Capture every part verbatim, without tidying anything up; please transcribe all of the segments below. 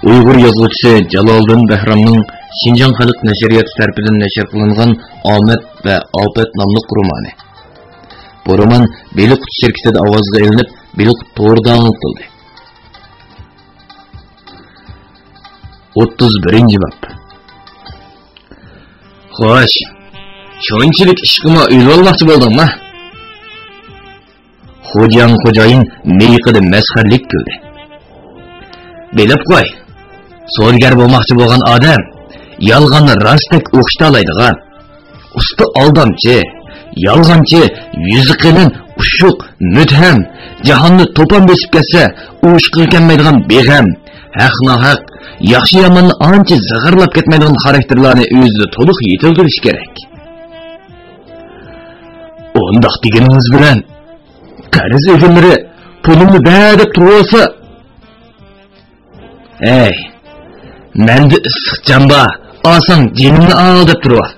ئۇيغۇر يازغۇچىسى جالالىدىن بەھرامنىڭ شىنجاڭ خەلق نەشرىياتى تەرىپىدىن نەشر قىلىنغان ئامەت ۋە ئاپەت ناملىق رومانى. بۇ رومان بېلىققۇت شىركىتىدە ئاۋازغا ئېلىنىپ، بېلىققۇت تورىدا ئاڭلىتىلدى. ئوتتۇز بىرىنچى باب. خوش، شۇنچىلىك ئىشقىمۇ ئۆلۈۋالماقچى بولدۇڭما؟ خوجاڭ خوجايىن مىيىقىدا مەسخىرىلىك كۈلدى. بىلىپ قوي، سودىگەر بولماقچى بولغان ئادەم يالغاننى راستتەك ئوخشىتالايدىغان، ئۇستا ئالدامچى، يالغانچى، يۈزى قېلىن، ئۇششۇق، مۆتىھەم، جاھاننى توپان بېسىپ كەتسە، ئۇ ئىشقا كەلمەيدىغان بىغەم، ھەق-ناھەق، ياخشى-ياماننى ئانچە زىغىرلاپ كەتمەيدىغان خاراكتېرلارنى ئۆزىدە تولۇق يېتىلدۈرۈش كېرەك. ئۇنداق دېگىنىڭىز بىلەن، قەرز ئېگىلىرى پۇلۇمنى بەر دەپ تۇرۇۋالسا، ھەي، مەندە ئىسسىق جان بار، ئالساڭ جېنىمنى ئال دەپ تۇرۇۋال.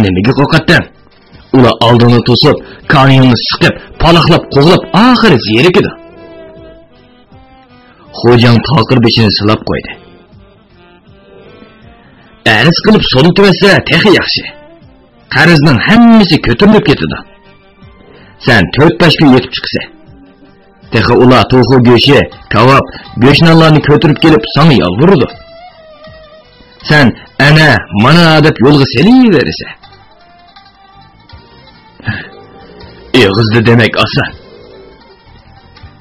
نېمىگە قورقاتتىڭ؟ ئۇلار ئالدىڭنى توسۇپ، كانىيىڭنى سىقىپ، پالاقلاپ، قوغلاپ، ئاخىرى زېرىكىدۇ. خوجاڭ تاقىر بېشىنى سىلاپ قويدى. ئەرز قىلىپ سودا تۈگەتسە تېخى ياخشى. قەرزنىڭ ھەممىسى كۆتۈرۈلۈپ كېتىدۇ. سەن تۆت-بەش كۈن يېتىپ چىقىسەن. تېخى ئۇلار توخۇ گۆشى، كاۋاپ، گۆشنانلارنى كۆتۈرۈپ كېلىپ ساڭا يالۋۇرىدۇ. سەن ئەنە، مانا دەپ يولغا سېلىۋېرىسەن. ئېغىزدا دېمەك ئاسان،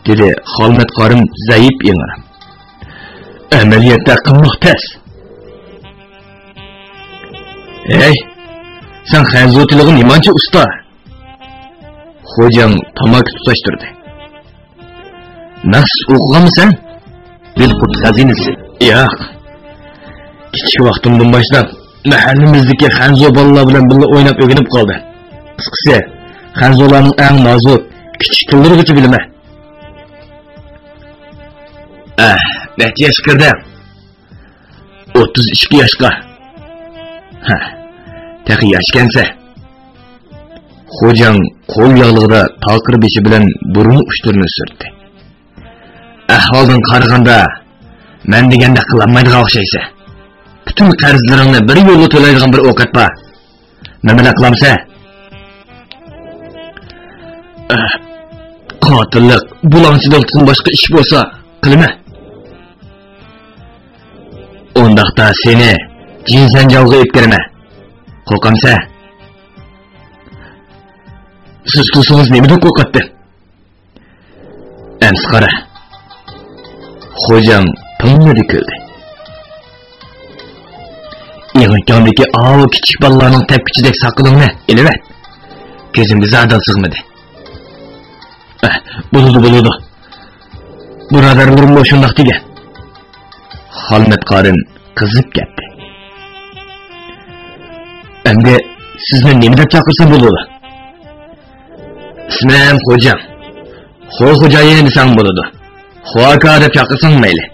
دېدى خالمەت قارىم زەئىپ ئىڭراپ. ئەمەلىيەتتە قىلماق تەس. ھەي، سەن خەنزۇ تىلىغا نېمانچە ئۇستا؟ خوجاڭ تاماكا تۇتاشتۇردى. مەخسۇس ئوقۇغانمۇ سەن؟ بېلىققۇت خەزىنىسى. ياق. كىچىك ۋاقتىمدىن باشلاپ مەھەللىمىزدىكى خەنزۇ بالىلار بىلەن بىللە ئويناپ ئۆگىنىپ قالدىم. قىسقىسى، خەنزۇلارنىڭ ئەڭ نازۇك، كىچىك تىللىرىغىچە بىلىمەن. ئەھ، نەچچە ياشقا كىردىڭ؟ ئوتتۇز ئىككى ياشقا. ھە، تېخى ياشكەنسەن. خوجاڭ قول ياغلىقىدا تاقىر بېشى بىلەن بۇرۇن ئۇچتۇرىنى سۈرتتى. ئەھۋالدىن قارىغاندا، مەن دېگەندەك قىلالمايدىغان ئوخشايسەن. پۈتۈن قەرزلىرىڭنى بىر يوللا تۆلەيدىغان بىر ئوقەت بار. نېمىلەر قىلامسەن؟ ئەھ، قاتىللىق، بۇلاڭچىلىقتىن باشقا ئىش بولسا قىلىمەن. ئۇنداقتا سېنى جىنسەنجاۋغا ئېلىپ كىرىمەن. قورقامسەن؟ سىز تۇرسىڭىز نېمىدىن قورقاتتى؟ ئەمسە قارا. خوجاڭ پىڭلىدى كۈلدى. ئېڭىكىڭدىكى ئاۋۇ كىچىك بالىلارنىڭ تەپكۈچىدەك ساقىلىڭنى ئېلىۋەت. كۆزۈمگە زادىلا سىغمىدى. ئەھ، بولىدۇ، بولىدۇ. بۇرادەرلىرىممۇ شۇنداق دېگەن. خالمەت قارىم قىزىپ كەتتى. ئەمدى سىزنى نېمە دەپ چاقىرسام بولىدۇ؟ ئىسمىم خوجاڭ. خو خوجايىن دېسەڭ بولىدۇ. خو ئاكا دەپ چاقىرساڭ مەيلى.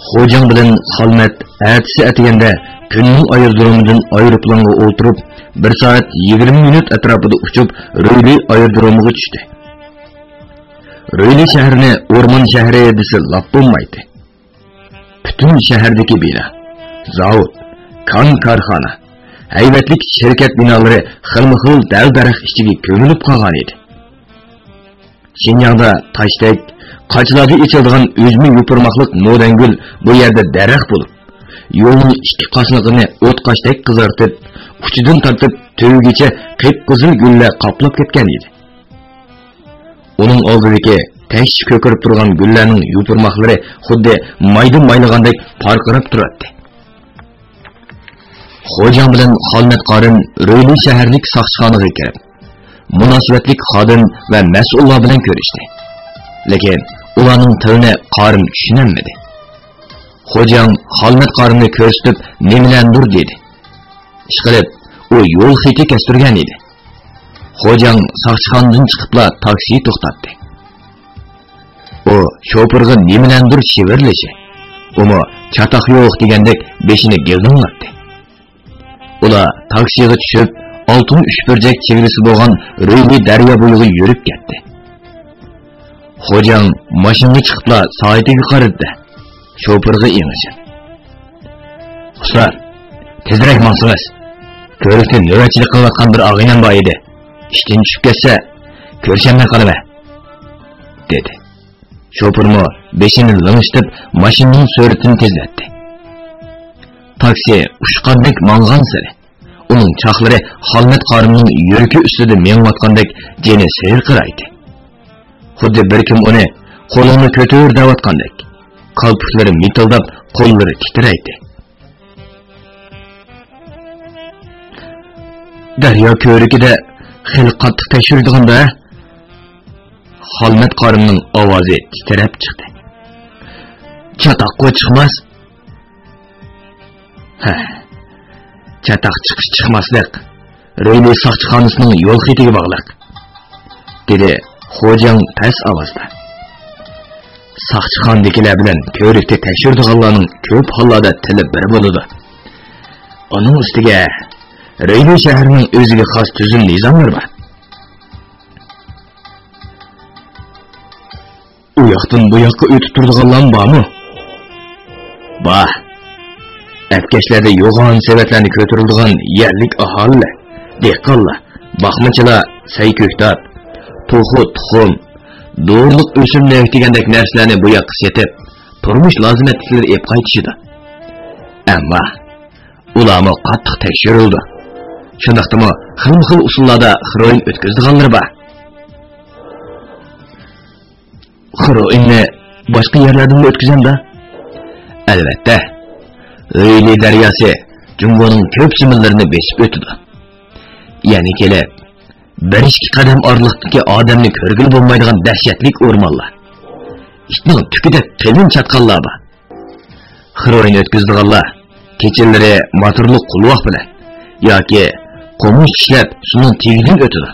خوجاڭ بىلەن خالمەت ئەتىسى ئەتىگەندە كۈننىڭ ئايرودرومىدىن ئايروپىلانغا ئولتۇرۇپ، بىر سائەت يىگىرمە مىنۇت ئەتراپىدا ئۇچۇپ، رۆيلى ئايرودرومىغا چۈشتى. رۆيلى شەھىرىنى ئورمان شەھىرى دېسە لاپ بولمايتتى. پۈتۈن شەھەردىكى بىنا، زاۋۇت، كان كارخانا، ھەيۋەتلىك شىركەت بىنالىرى خىلمۇ خىل دەل-دەرەخ ئىچىگە كۆمۈلۈپ قالغان ئىدى. شىنجاڭدا تاشتەك، قاچىلاردا ئېچىلىدىغان ئۈجمە يوپۇرماقلىق نودەنگۈل بۇ يەردە دەرەخ بولۇپ، يولنىڭ ئىككى قاسنىقىنى ئوتقاشتەك قىزارتىپ، ئۇچىدىن تارتىپ تۈۋىگىچە قىپقىزىل گۈللەر قاپلاپ كەتكەن ئىدى. ئۇنىڭ ئالدىدىكى تەكشى كۆكىرىپ تۇرغان گۈللەرنىڭ يوپۇرماقلىرى خۇددى مايدا مايلىغاندەك پارقىراپ تۇراتتى. خوجاڭ بىلەن خالمەت قارىم رۆيلى شەھەرلىك ساقچىخانىغا كىرىپ، مۇناسىۋەتلىك خادىم ۋە مەسئۇللار بىلەن كۆرۈشتى. لېكىن ئۇلارنىڭ تىلىنى قارىم چۈشىنەلمىدى. خوجاڭ خالمەت قارىمنى كۆرسىتىپ، نېمىلەندۇر دېدى. ئىشقىلىپ، ئۇ يول خېتى كەستۈرگەن ئىدى. خوجاڭ ساقچىخانىدىن چىقىپلا تاكسى توختاتتى. ئۇ شوپۇرغا نېمىلەندۇر شىۋىرلىشى، ئۇمۇ چاتاق يوق دېگەندەك بېشىنى گىلدىڭلاتتى. ئۇلار تاكسىغا چۈشۈپ، ئالتۇن ئۈچبۇرجەك چېگرىسى بولغان رۆيلى دەريا بويىغا يۈرۈپ كەتتى. خوجاڭ ماشىنىغا چىقىپلا سائىتىگە قارىدى. شوپۇرغا ئېڭىشىپ. ئۇستا، تېزرەك ماڭسىڭىز. كۆۋرۈكتە نۆۋەتچىلىك قىلىۋاتقان بىر ئاغىنەم بار ئىدى. ئىشتىن چۈشۈپ كەتسە، كۆرۈشەلمەي قالىمەن، دېدى. شوپۇرمۇ بېشىنى لىڭشىتىپ، ماشىنىنىڭ سۈرئىتىنى تېزلەتتى. تاكسى ئۇچقاندەك ماڭغانسېرى، ئۇنىڭ چاقلىرى خالمەت قارىمنىڭ يۈرىكى ئۈستىدە مېڭىۋاتقاندەك جېنى سىرقىرايتتى. خۇددى بىر كىم ئۇنى «قولۇڭنى كۆتۈر» دەۋاتقاندەك، كالپۇكلىرى مىتىلداپ، قوللىرى تىترەيتتى. دەريا كۆۋرۈكىدە خېلى قاتتىق تەكشۈرىدىغان-دە. خالمەت قارىمنىڭ ئاۋازى تىترەپ چىقتى. چاتاققۇ چىقماس. ھە، چاتاق چىقىش چىقماسلىق رېيلى ساقچىخانىسىنىڭ يول خېتىگە باغلىق، دېدى خوجاڭ پەس ئاۋازدا. ساقچىخانىدىكىلەر بىلەن كۆۋرۈكتە تەكشۈرىدىغانلارنىڭ كۆپ ھاللاردا تىلى بىر بولىدۇ. ئۇنىڭ ئۈستىگە رېيلى شەھىرىنىڭ ئۆزىگە خاس تۈزۈم نىزاملىرى بار. ئۇ ياقتىن بۇ ياققا ئۆتۈپ تۇرىدىغانلارمۇ بارمۇ؟ بار. ئەپكەشلەردە يوغان سېۋەتلەرنى كۆتۈرىدىغان يەرلىك ئاھالىلەر، دېھقانلار، باقمىچىلار سەي-كۆكتات، توخۇ، تۇخۇم، دورىلىق ئۆسۈملۈك دېگەندەك نەرسىلەرنى بۇ ياققا سېتىپ، تۇرمۇش لازىمەتلىكلىرى ئېلىپ قايتىشىدۇ. ئەمما ئۇلارمۇ قاتتىق تەكشۈرۈلىدۇ. شۇنداقتىمۇ خىلمۇ خىل ئۇسۇللاردا خروئىن ئۆتكۈزىدىغانلىرى بار. خروئىننى باشقا يەرلەردىنمۇ ئۆتكۈزەمدۇ؟ ئەلۋەتتە. رېيلى دەرياسى جۇڭگونىڭ كۆپ زېمىنلىرىنى بېسىپ ئۆتىدۇ. يەنە كېلىپ، بىر ئىككى قەدەم ئارىلىقتىكى ئادەمنى كۆرگىلى بولمايدىغان دەھشەتلىك ئورمانلار، ئىتنىڭ تۈكىدەك قېلىن چاتقاللار بار. خروئىن ئۆتكۈزىدىغانلار كېچىلىرى موتورلۇق قولۋاق بىلەن ياكى قومۇچ چىشلەپ سۇنىڭ تېگىدىن ئۆتىدۇ.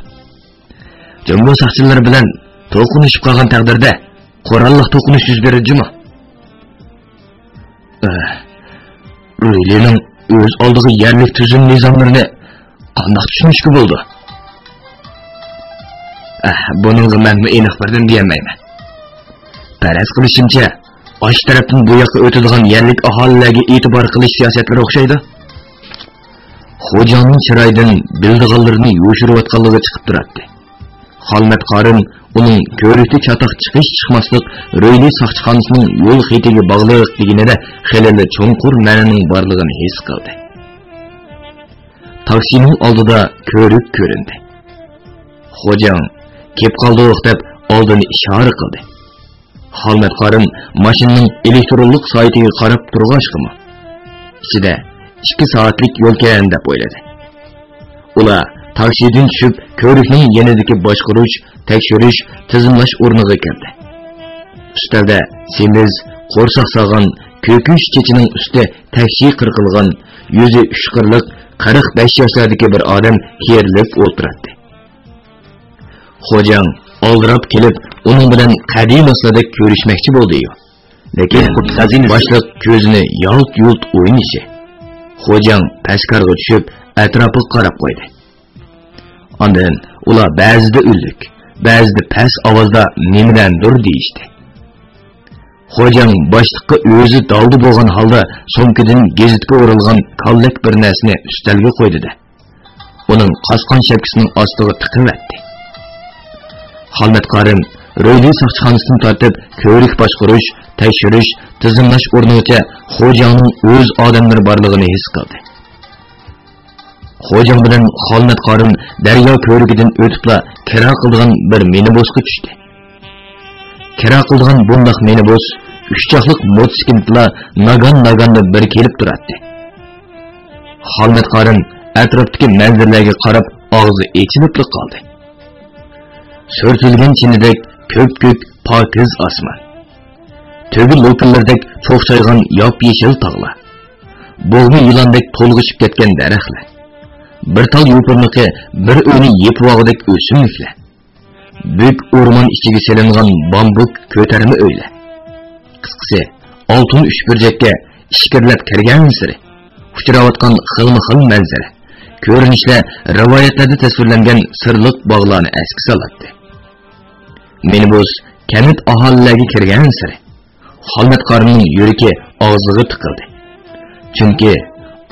جۇڭگو ساقچىلىرى بىلەن توقۇنۇشۇپ قالغان تەقدىردە قوراللىق توقۇنۇش يۈز بېرىدۇ جۇمۇ. ئەھ، رېيلىنىڭ ئۆز ئالدىغا يەرلىك تۈزۈم نىزاملىرىنى قانداق چۈشىنىشكە بولىدۇ؟ ئەھ، بۇنىڭغا مەنمۇ ئېنىق بىردىن دېيەلمەيمەن. پەرەز قىلىشىمچە، ئاشۇ تەرەپتىن بۇ ياققا ئۆتىدىغان يەرلىك ئاھالىلەرگە ئېتىبار قىلىش سىياسەتلىرى ئوخشايدۇ. خوجاڭنىڭ چىرايىدىن بىلىدىغانلىرىنى يوشۇرۇۋاتقانلىقى چىقىپ تۇراتتى. خالمەت قارىم ئۇنىڭ كۆۋرۈكتە چاتاق چىقىش-چىقماسلىق رېيلى ساقچىخانىسىنىڭ يول خېتىگە باغلىق دېگىنىدە خېلىلا چوڭقۇر مەنىنىڭ بارلىقىنى ھېس قىلدى. تاكسىنىڭ ئالدىدا كۆۋرۈك كۆرۈندى. خوجاڭ «كېلىپ قالدۇق» دەپ ئالدىنى ئىشارە قىلدى. خالمەت قارىم ماشىنىنىڭ ئېلېكترونلۇق سائىتىگە قاراپ تۇرغاچقىمۇ، ئىچىدە ئىككى سائەتلىك يولكەن دەپ ئويلىدى. ئۇلار تاكسىدىن چۈشۈپ، كۆۋرۈكنىڭ يېنىدىكى باشقۇرۇش، تەكشۈرۈش، تىزىملاش ئورنىغا كىردى. ئۈستەلدە سېمىز، قورساق سالغان، كۆكۈش چېچىنىڭ ئۈستى تەكشى قىرقىلغان، يۈزى ئۈچ قىرلىق، قىرىق بەش ياشلاردىكى بىر ئادەم كېرىلىپ ئولتۇراتتى. خوجاڭ ئالدىراپ كېلىپ، ئۇنىڭ بىلەن قەدىماسلاردەك كۆرۈشمەكچى بولدى-يۇ. لېكىن باشلىق كۆزىنى يالت-يۇلت ئوينىشى، خوجاڭ پەسكارغا چۈشۈپ، ئەتراپىغا قاراپ قويدى. ئاندىن ئۇلار بەزىدە ئۈنلۈك، بەزىدە پەس ئاۋازدا نېمىدەندۇر دېيىشتى. خوجاڭ باشلىققا ئۆزى دالدا بولغان ھالدا سومكىدىن گېزىتكە ئورالغان كاللەك بىر نەرسىنى ئۈستەلگە قويدى-دە، ئۇنىڭ قاسقان شەپكىسىنىڭ ئاستىغا تىقىۋەتتى. خالمەت قارىم رېيلى ساقچىخانىسىدىن تارتىپ كۆۋرۈك باشقۇرۇش، تەكشۈرۈش، تىزىملاش ئورنىغىچە خوجاڭنىڭ ئۆز ئادەملىرى بارلىقىنى ھېس قىلدى. خوجاڭ بىلەن خالمەت قارىم دەريا كۆۋرۈكىدىن ئۆتۈپلا كىرا قىلىدىغان بىر مىنىبۇسقا چۈشتى. كىرا قىلىدىغان بۇنداق مىنىبۇس ئۈچ چاقلىق موتوسىكلىتلا ناگان-ناگاندا بىر كېلىپ تۇراتتى. خالمەت قارىم ئەتراپتىكى مەنزىرىلەرگە قاراپ ئاغزى ئېچىلىپلا قالدى. سۈرتۈلگەن چىنىدەك كۆپكۆك پاكىز ئاسمان. تۆگە لوكىلىرىدەك چوخچايغان ياپيېشىل تاغلار. بوغما يىلاندەك تولغىشىپ كەتكەن دەرەخلەر. بىر تال يوپۇرمىقى بىر ئۆينى يېپىۋالغۇدەك ئۆسۈملۈكلەر. بۈك ئورمان ئىچىگە سېلىنغان بامبۇك كۆتەرمە ئۆيلەر. قىسقىسى، ئالتۇن ئۈچبۇرجەككە ئىچكىرىلەپ كىرگەنسېرى ئۇچراۋاتقان خىلمۇ خىل مەنزىرە، كۆرۈنۈشلەر رىۋايەتلەردە تەسۋىرلەنگەن سىرلىق باغلارنى ئەسكە سالاتتى. مىنىبۇس كەنت ئاھالىلەرگە كىرگەنسېرى، خالمەت قارىمنىڭ يۈرىكى ئاغزىغا تىقىلدى. چۈنكى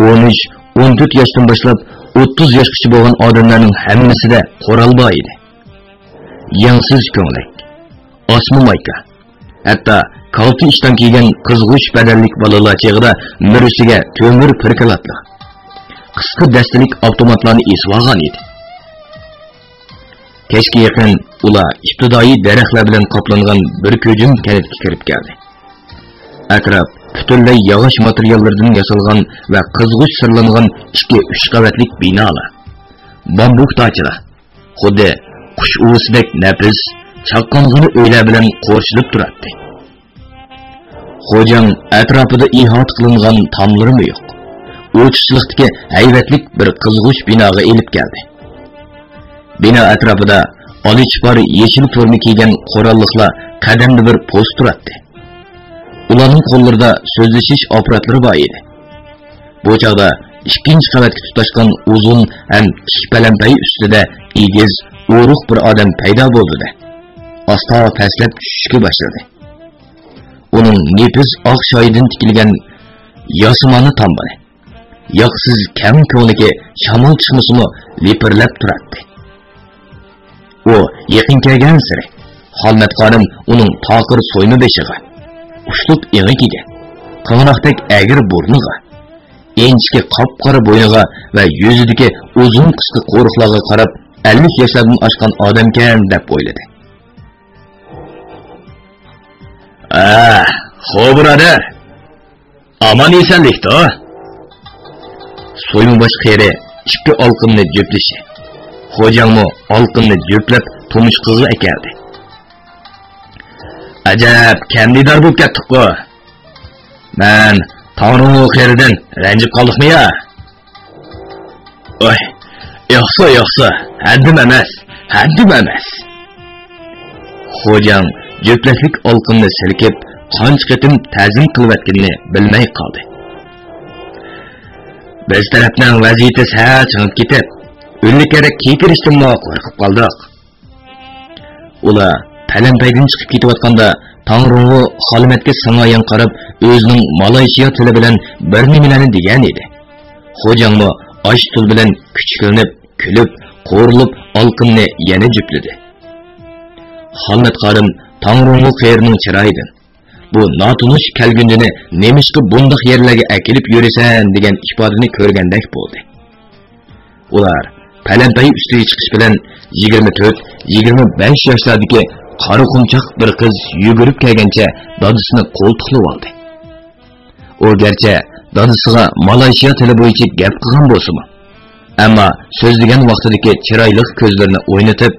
ئون ئۈچ، ئون تۆت ياشتىن باشلاپ ئوتتۇز ياشقىچە بولغان ئادەملەرنىڭ ھەممىسىدە قورال بار ئىدى. يەڭسىز كۆڭلەك، ئاسما مايكا، ھەتتا كالتە ئىشتان كىيگەن قىزغۇچ بەدەنلىك بالىلار چېغىدا مۈرىسىگە تۆمۈر پىركالاتلىق، قىسقا دەستىلىك ئاپتوماتلارنى ئېسىۋالغان ئىدى. كەچكە يېقىن ئۇلار ئىپتىدائىي دەرەخلەر بىلەن قاپلانغان بىر كۆجۈم كەنتكە كىرىپ كەلدى. ئەتراپ پۈتۈنلەي ياغاچ ماتېرىياللىرىدىن ياسالغان ۋە قىزغۇچ سىرلانغان ئىككى، ئۈچ قەۋەتلىك بىنالار، بامبۇك داچىلار، خۇددى قۇش ئۇۋىسىدەك نەپىس، چاققانغىنە ئۆيلەر بىلەن قورشىلىپ تۇراتتى. خوجاڭ ئەتراپىدا ئىھاتە قىلىنغان تاملىرىمۇ يوق، ئوچۇقچىلىقتىكى ھەيۋەتلىك بىر قىزغۇچ بىناغا ئېلىپ كەلدى. بىنا ئەتراپىدا ئالا چىپار يېشىل فورما كىيگەن قوراللىقلار قەدەمدە بىر پوست تۇراتتى. ئۇلارنىڭ قوللىرىدا سۆزلىشىش ئاپپاراتلىرى بار ئىدى. بۇ چاغدا ئىككىنچى قەۋەتكە تۇتاشقان ئۇزۇن ھەم ئىككى پەلەمپەي ئۈستىدە ئېگىز، ئورۇق بىر ئادەم پەيدا بولدى-دە، ئاستا پەسلەپ چۈشۈشكە باشلىدى. ئۇنىڭ نېپىز ئاق شايىدىن تىكىلگەن ياسىمانە تامبىلى، ياقسىز كەڭ كۆڭلىكى شامال چىقمىسىمۇ لىپىرلاپ تۇراتتى. ئۇ يېقىن كەلگەنسېرى، خالمەت خانىم ئۇنىڭ تاقىر سويما بېشىغا، ئۇچلۇق ئېڭىكىگە، قاڭراقتەك ئەگرى بۇرنىغا، ئىنچىكە قاپقارا بوينىغا ۋە يۈزىدىكى ئۇزۇن قىسقا قورۇقلارغا قاراپ، ئەللىك ياشلاردىن ئاشقان ئادەمكەن دەپ ئويلىدى. ئە، خو بۇرادەر، ئامان ئېسەنلىكتۇ؟ سويما باش قېرى ئىككى ئالقىننى جۈپلىشى، خوجاڭمۇ ئالقىننى جۈپلەپ تۇمشۇقىغا ئەكەلدى. ئەجەب، كەم دىدار بولۇپ كەتتۇققۇ. مەن تاڭرىڭغۇ قېرىدىن رەنجىپ قالدۇقمۇ يا؟ ئوي، ياقسا، ياقسا، ھەددىم ئەمەس، ھەددىم ئەمەس. خوجاڭ جۈپلەكلىك ئالقىننى سىلكىپ، قانچە قېتىم تەزىم قىلىۋەتكىنىنى بىلمەي قالدى. بىز تەرەپنىڭ ۋەزىيىتى سەل چىڭىپ كېتىپ، ئۆلۈك كېرەك كېكىرىشتىنمۇ قورقۇپ قالدۇق. ئۇلار پەلەمپەيدىن چىقىپ كېتىۋاتقاندا، تاڭرىڭغۇ خالمەتكە ساڭايان قاراپ، ئۆزىنىڭ مالايشىيا تىلى بىلەن بىر نېمىلەرنى دېگەن ئىدى. خوجاڭمۇ ئاش تىل بىلەن كۈچۈكلىنىپ، كۈلۈپ، قورۇلۇپ، ئالقىننى يەنە جۈپلىدى. خالمەت قارىم تاڭرىڭغۇ قېرىنىڭ چىرايىدىن، «بۇ ناتونۇش كەلگۈنچىنى نېمىشقا بۇنداق يەرلەرگە ئەكېلىپ يۈرىسەن؟» دېگەن ئىپادىنى كۆرگەندەك بولدى. ئۇلار پەلەمپەي ئۈستىگە چىقىش بىلەن، يىگىرمە تۆت، يىگىرمە بەش ياشلاردىكى قارا قۇمچاق بىر قىز يۈگۈرۈپ كەلگەنچە دادىسىنى قولتۇقلىۋالدى. ئۇ گەرچە دادىسىغا مالايشىيا تىلى بويىچە گەپ قىلغان بولسىمۇ، ئەمما سۆزلىگەن ۋاقتىدىكى چىرايلىق كۆزلىرىنى ئوينىتىپ،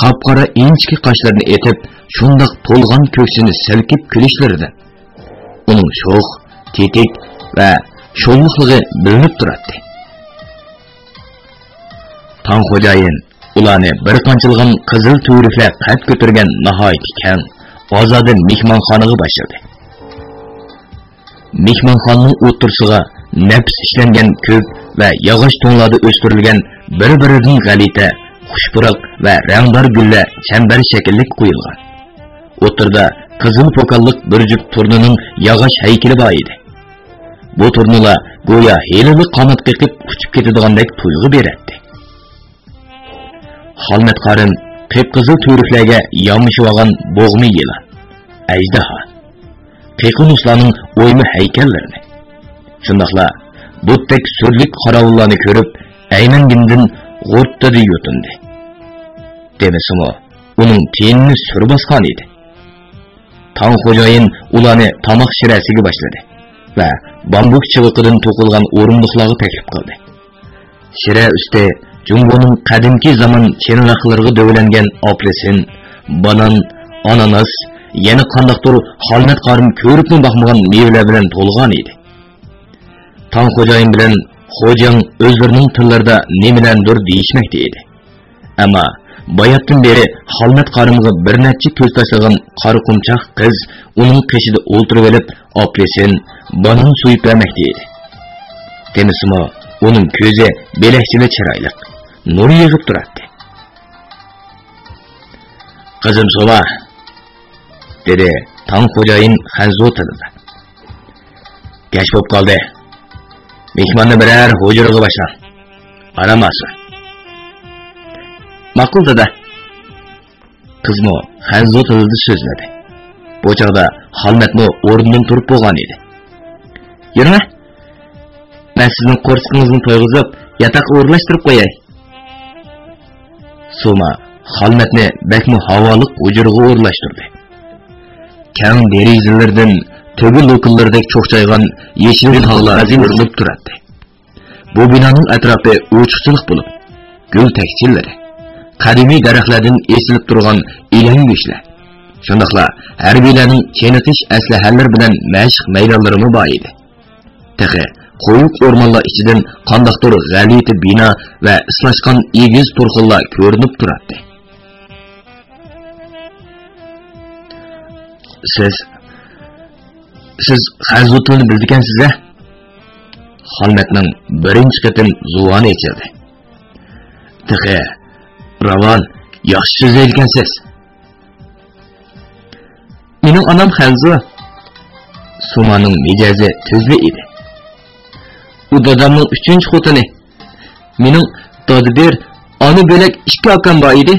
قاپقارا ئىنچىكە قاشلىرىنى ئېتىپ، شۇنداق تولغان كۆكسىنى سىلكىپ كۈلۈشلىرىدىن ئۇنىڭ شوخ، تېتىك ۋە شوللۇقلۇقى بىلىنىپ تۇراتتى. تاڭ خوجايىن ئۇلارنى بىر قانچىلىغان قىزىل تۈۋرۈكلەر قەد كۆتۈرگەن ناھايىتى كەڭ، ئازادە مېھمانخانىغا باشلىدى. مېھمانخانىنىڭ ئوتتۇرىسىغا نەپىس ئىشلەنگەن كۆك ۋە ياغاچ تۇڭلاردا ئۆستۈرۈلگەن بىر-بىرىدىن غەلىتە، خۇش پۇراق ۋە رەڭدار گۈللەر چەمبەر شەكىللىك قويۇلغان. ئوتتۇرىدا قىزىل پوكانلىق بىر جۈپ تۇرنىنىڭ ياغاچ ھەيكىلى بار ئىدى. بۇ تۇرنىلار گويا ھېلىلا قانات قېقىپ ئۇچۇپ كېتىدىغاندەك تۇيغۇ بېرەتتى. خالمەت قارىم قىپقىزىل تۈۋرۈكلەرگە يامىشىۋالغان بوغما يىلان، ئەجدىھا، قېقىنۇسلارنىڭ ئويما ھەيكەللىرىنى، شۇنداقلا بۇتتەك سۈرلۈك قاراۋۇللارنى كۆرۈپ، ئەيمەنگىنىدىن غۇتتىدە يۇتۇندى. دېمىسىمۇ، ئۇنىڭ تېنىنى سۈر باسقان ئىدى. تاڭ خوجايىن ئۇلارنى تاماق شىرەسىگە باشلىدى ۋە بامبۇك چىۋىقىدىن توقۇلغان ئورۇندۇقلارغا تەكلىپ قىلدى. شىرە ئۈستى جۇڭگونىڭ قەدىمكى زامان چېنىراقلىرىغا دۆۋىلەنگەن ئاپېلسىن، بانان، ئاناناس، يەنە قانداقتۇر خالمەت قارىم كۆرۈپمۇ باقمىغان مېۋىلەر بىلەن تولغان ئىدى. تاڭ خوجايىن بىلەن خوجاڭ ئۆزلىرىنىڭ تىللىرىدا نېمىلەرنىدۇر دېيىشمەكتە ئىدى. ئەمما باياتتىن بېرى خالمەت قارىمغا بىر نەچچە كۆز تاشلىغان قارا قۇمچاق قىز ئۇنىڭ قېشىدا ئولتۇرۇۋېلىپ، ئاپېلسىن، بانان سويۇپ بەرمەكتە ئىدى. دېمىسىمۇ، ئۇنىڭ كۆزى بىلەكچىلا چىرايلىق، نۇر يېغىپ تۇراتتى. قىزىم سوۋا، دېدى تاڭ خوجايىن خەنزۇ تىلىدا. كەچ بولۇپ قالدى. مېھماننى بىرەر ھۇجرىغا باشلاڭ. ئارام ئالسۇن. ماقۇل، دادا. قىزمۇ خەنزۇ تىلىدا سۆزلىدى. بۇ چاغدا خالمەتمۇ ئورنىدىن تۇرۇپ بولغان ئىدى. يۈرۈڭە. مەن سىزنىڭ قورسىقىڭىزنى تويغۇزۇپ، ياتاققا ئورۇنلاشتۇرۇپ قوياي. سوما خالمەتنى بەكمۇ ھاۋالىق ھۇجرىغا ئورۇنلاشتۇردى. كەڭ دېرىزىلىرىدىن تۆگە لوكىلىرىدەك چوقچايغان يېشىل تاغلار كۆرۈنۈپ تۇراتتى. بۇ بىنانىڭ ئەتراپى ئوچۇقچىلىق بولۇپ، گۈل تەكچىلىرى، قەدىمىي دەرەخلەردىن ئېسىلىپ تۇرغان ئىلەڭگۈچلەر، شۇنداقلا ھەربىيلەرنىڭ چېنىقىش ئەسلىھەلىرى بىلەن مەشىق مەيدانلىرىمۇ بار ئىدى. تېخى قويۇق ئورمانلار ئىچىدىن قانداقتۇر غەلىتە بىنا ۋە ئىسلاشقان ئېگىز تۇرخۇنلار كۆرۈنۈپ تۇراتتى. سىز، سىز خەنزۇ تىلىنى بىلىدىكەنسىز-ھە؟ خالمەتنىڭ بىرىنچى قېتىم زۇۋانى ئېچىلدى. تېخى راۋان، ياخشى سۆزلەيدىكەنسىز. مېنىڭ ئانام خەنزۇ. سۇمانىڭ مىجەزى تۈزلا ئىدى. ئۇ دادامنىڭ ئۈچىنچى خوتۇنى. مېنىڭ دادا بىر، ئانا بۆلەك ئىككى ئاكام بار ئىدى.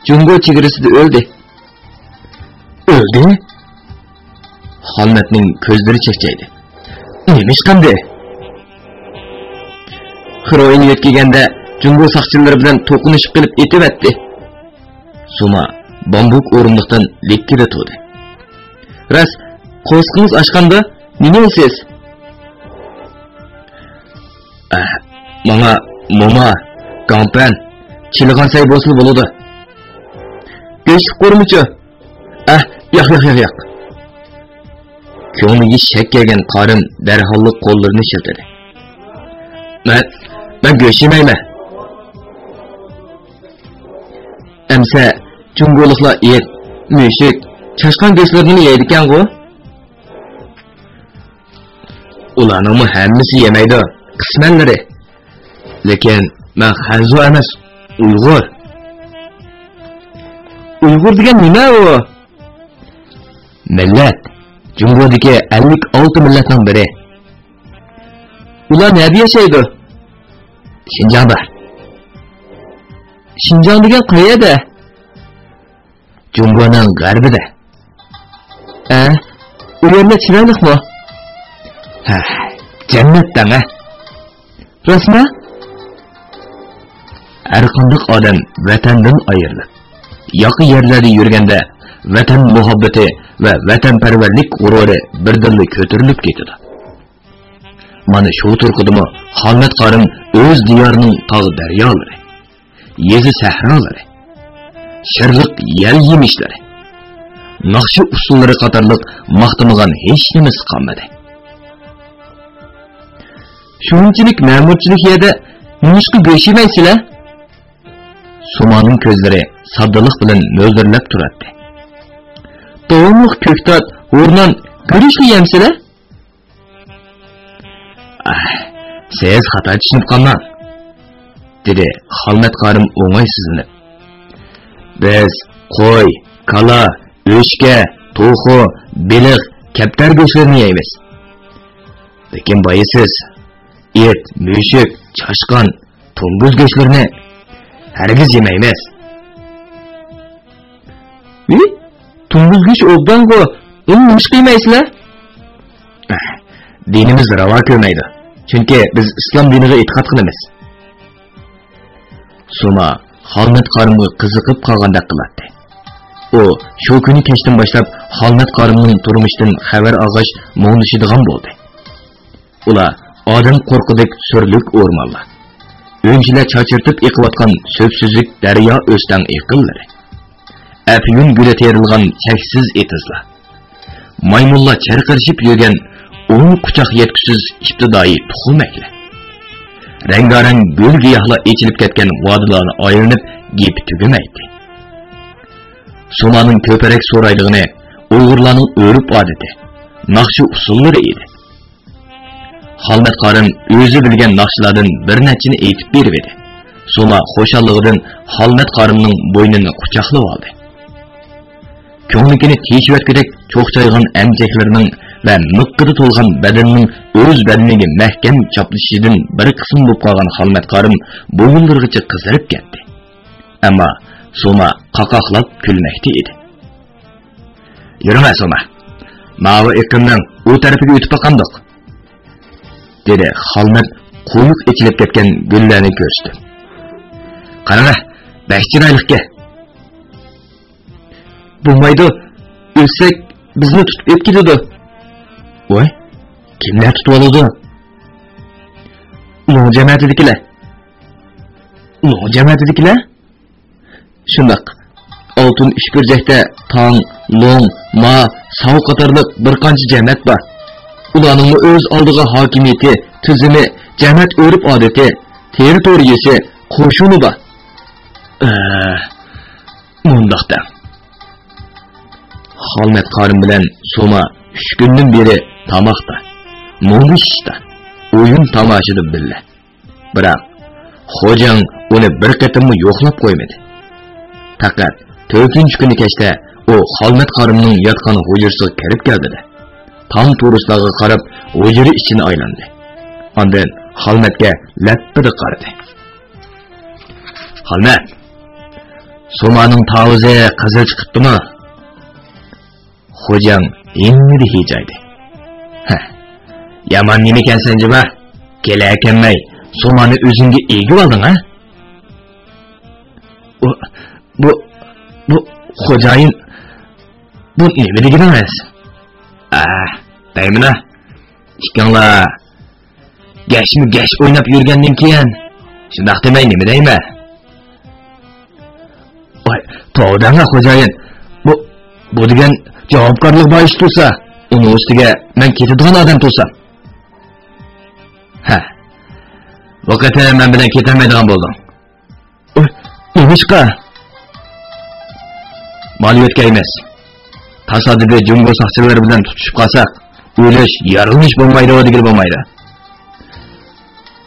جۇڭگو چېگرىسىدا ئۆلدى. ئۆلدى؟ خالمەتنىڭ كۆزلىرى چەكچەيدى. نېمە ئىش قىلدى؟ خىروئىن يۆتكىگەندە جۇڭگو ساقچىلىرى بىلەن توقۇنۇشۇپ قېلىپ ئېتىۋەتتى. سۇما بامبۇك ئورۇندۇقتىن لىككىدە تۇردى. راست، قورسىقىڭىز ئاچقاندۇ؟ نېمە يەيسىز؟ ئەھ، ماڭا موما، گاڭپەن، چىلىغان سەي بولسىلا بولىدۇ. گۆشلۈك قورۇمىچۇ؟ ئەھ، ياق، ياق، ياق، ياق. كۆڭلىگە شەك كەلگەن قارىم دەرھاللا قوللىرىنى شىلتىدى. مەن، مەن گۆش يېمەيمەن. ئەمسە جۇڭگولۇقلار ئېت، مۈشۈك، چاشقان گۆشلىرىنىمۇ يەيدىكەنغۇ؟ ئۇلارنىڭمۇ ھەممىسى يېمەيدۇ، قىسمەنلىرى. لېكىن مەن خەنزۇ ئەمەس، ئۇيغۇر. ئۇيغۇر دېگەن نېمە ئۇ؟ مىللەت. جۇڭگودىكى ئەللىك ئالتە مىللەتنىڭ بىرى. ئۇلار نەدە ياشايدۇ؟ شىنجاڭدا. شىنجاڭ دېگەن قەيەردە؟ جۇڭگونىڭ غەربىدە. ئە، ئۇ يەرلەر چىرايلىقمۇ؟ ھە، جەننەت دەڭە. راستمۇ؟ ھەرقانداق ئادەم ۋەتەندىن ئايرىلىپ، ياقا يەرلەردە يۈرگەندە، ۋەتەن مۇھەببىتى ۋە ۋەتەنپەرۋەرلىك غۇرۇرى بىردىنلا كۆتۈرۈلۈپ كېتىدۇ. مانا شۇ تۇرقىدىمۇ خالمەت قارىم ئۆز دىيارىنىڭ تاغ دەريالىرى، يېزا سەھرالىرى، شىرلىق يەل يېمىشلىرى، ناخشا ئۇسسۇللىرى قاتارلىق ماختىمىغان ھېچنېمىسى قالمىدى. شۇنچىلىك مەمۇرچىلىك يەردە نېمىشقا گۆش يېمەيسىلەر؟ سۇمانىڭ كۆزلىرى ساددىلىق بىلەن مۆلدۈرلەپ تۇراتتى. داۋاملىق كۆكتات، ھورنان، گۈرۈچلا يەمسىلەر؟ ئاھ، سىز خاتا چۈشىنىپ قالماڭ، دېدى خالمەت قارىم ئوڭايسىزلىنىپ. بىز قوي، كالا، ئۆچكە، توخۇ، بېلىق، كەپتەر گۆشلىرىنى يەيمىز. لېكىن بايىسىز، ئېت، مۈشۈك، چاشقان، تومبۇز گۆشلىرىنى ھەرگىز يېمەيمىز. ھى؟ تومبۇز گۆشى ئوبدانغۇ، ئۇنى نېمىشقا يېمەيسىلەر؟ ئەھ، دىنىمىز راۋا كۆرمەيدۇ، چۈنكى بىز ئىسلام دىنىغا ئېتىقاد قىلىمىز. سوما خالمەت قارىمغا قىزىقىپ قالغاندەك قىلاتتى. ئۇ شۇ كۈنى كەچتىن باشلاپ خالمەت قارىمنىڭ تۇرمۇشىدىن خەۋەر ئالغاچ مۇڭدىشىدىغان بولدى. ئۇلار ئادەم قورققۇدەك سۈرلۈك ئورمانلار، ئۈنچىلەر چاچرىتىپ ئېقىۋاتقان سۈپسۈزۈك دەريا ئۆستەڭ ئېقىنلىرى، ئەپيۈن گۈلى تېرىلغان چەكسىز ئېتىزلار، مايمۇنلار چىرقىرىشىپ يۈرگەن ئون قۇچاق يەتكۈسىز ئىپتىدائىي تۇخۇم ئەكلەر، رەڭگارەڭ گۈل-گىياھلار ئېچىلىپ كەتكەن ۋادىلارنى ئايلىنىپ گېپى تۈگىمەيتتى. سومانىڭ كۆپرەك سورايدىغىنى ئۇيغۇرلارنىڭ ئۆرپ-ئادىتى، ناخشا-ئۇسسۇللىرى ئىدى. خالمەت قارىم ئۆزى بىلگەن ناخشىلاردىن بىر نەچچىنى ئېيتىپ بېرىۋىدى. سوما خۇشاللىقىدىن خالمەت قارىمنىڭ بوينىنى قۇچاقلىۋالدى. كۆڭلىكىنى تېشىۋەتكۈدەك چوخچايغان ئەمچەكلىرىنىڭ ۋە مىققىدە تولغان بەدىنىنىڭ ئۆز بەدىنىگە مەھكەم چاپلىشىشىدىن بىر قىسىم بولۇپ قالغان خالمەت قارىم بويۇنلىرىغىچە قىزىرىپ كەتتى. ئەمما سوما قاقاقلاپ كۈلمەكتە ئىدى. «يۈرۈڭە، سوما. ماۋۇ ئېقىننىڭ ئۇ تەرىپىگە ئۆتۈپ باقامدۇق.» دېدى خالمەت قويۇق ئېچىلىپ كەتكەن گۈللەرنى كۆرسىتىپ. «قاراڭە، بەك چىرايلىقكەن.» «بولمايدۇ، ئۆتسەك بىزنى تۇتۇپ ئېلىپ كېتىدۇ.» «ۋاي، كىملەر تۇتۇۋالىدۇ؟» «لوڭ جەمەتىدىكىلەر.» «لوڭ جەمەتىدىكىلەر؟» «شۇنداق. ئالتۇن ئۈچبۇرجەكتە تاڭ، لوڭ، ما، ساۋ قاتارلىق بىر قانچە جەمەت بار. ئۇلارنىڭمۇ ئۆز ئالدىغا ھاكىمىيىتى، تۈزۈمى، جەمەت ئۆرپ-ئادىتى، تېررىتورىيىسى، قوشۇنى بار.» ئە، مۇنداق دەڭ. خالمەت قارىم بىلەن سوما ئۈچ كۈندىن بېرى تاماقتا، مۇڭدىشىشتا، ئويۇن-تاماشىدا بىللە. بىراق، خوجاڭ ئۇنى بىر قېتىممۇ يوقلاپ قويمىدى. پەقەت تۆتىنچى كۈنى كەچتە ئۇ خالمەت قارىمنىڭ ياتقان ھۇجرىسىغا كىرىپ كەلدى-دە، تام تورۇسلارغا قاراپ ھۇجرا ئىچىنى ئايلاندى. ئاندىن خالمەتكە لەپپىدە قارىدى. «خالمەت، سومانىڭ تاۋۇزى قىزىل چىقىپتىمۇ؟» خوجاڭ ھىڭنىدە ھىجايدى. «ھە، يامان نېمىكەنسەن جۇما؟ كېلەكەنمەي، سومانى ئۆزۈڭگە ئىگىۋالدىڭ ھە؟» «بۇ، بۇ، بۇ، خوجايىن، بۇ نېمە دېگىنىڭىز؟» «ئە، دەيمىنا، ئىككىڭلار گەشمۇ گەش ئويناپ يۈرگەندىن كېيىن، شۇنداق دېمەي نېمە دەيمەن؟» «ۋاي، توۋا دەڭە خوجايىن. بۇ، بۇ دېگەن جاۋابكارلىق بار ئىش تۇرسا، ئۇنىڭ ئۈستىگە مەن كېتىدىغان ئادەم تۇرسام.» «ھە، بۇ قېتىم مەن بىلەن كېتەلمەيدىغان بولدۇڭ.» «ئۇي، نېمىشقا؟» «مال يۆتكەيمىز. تاسادىپىي جۇڭگو ساقچىلىرى بىلەن تۇتۇشۇپ قالساق، ئۆلۈش، يارىلىنىش بولمايدۇ دېگىلى بولمايدۇ.»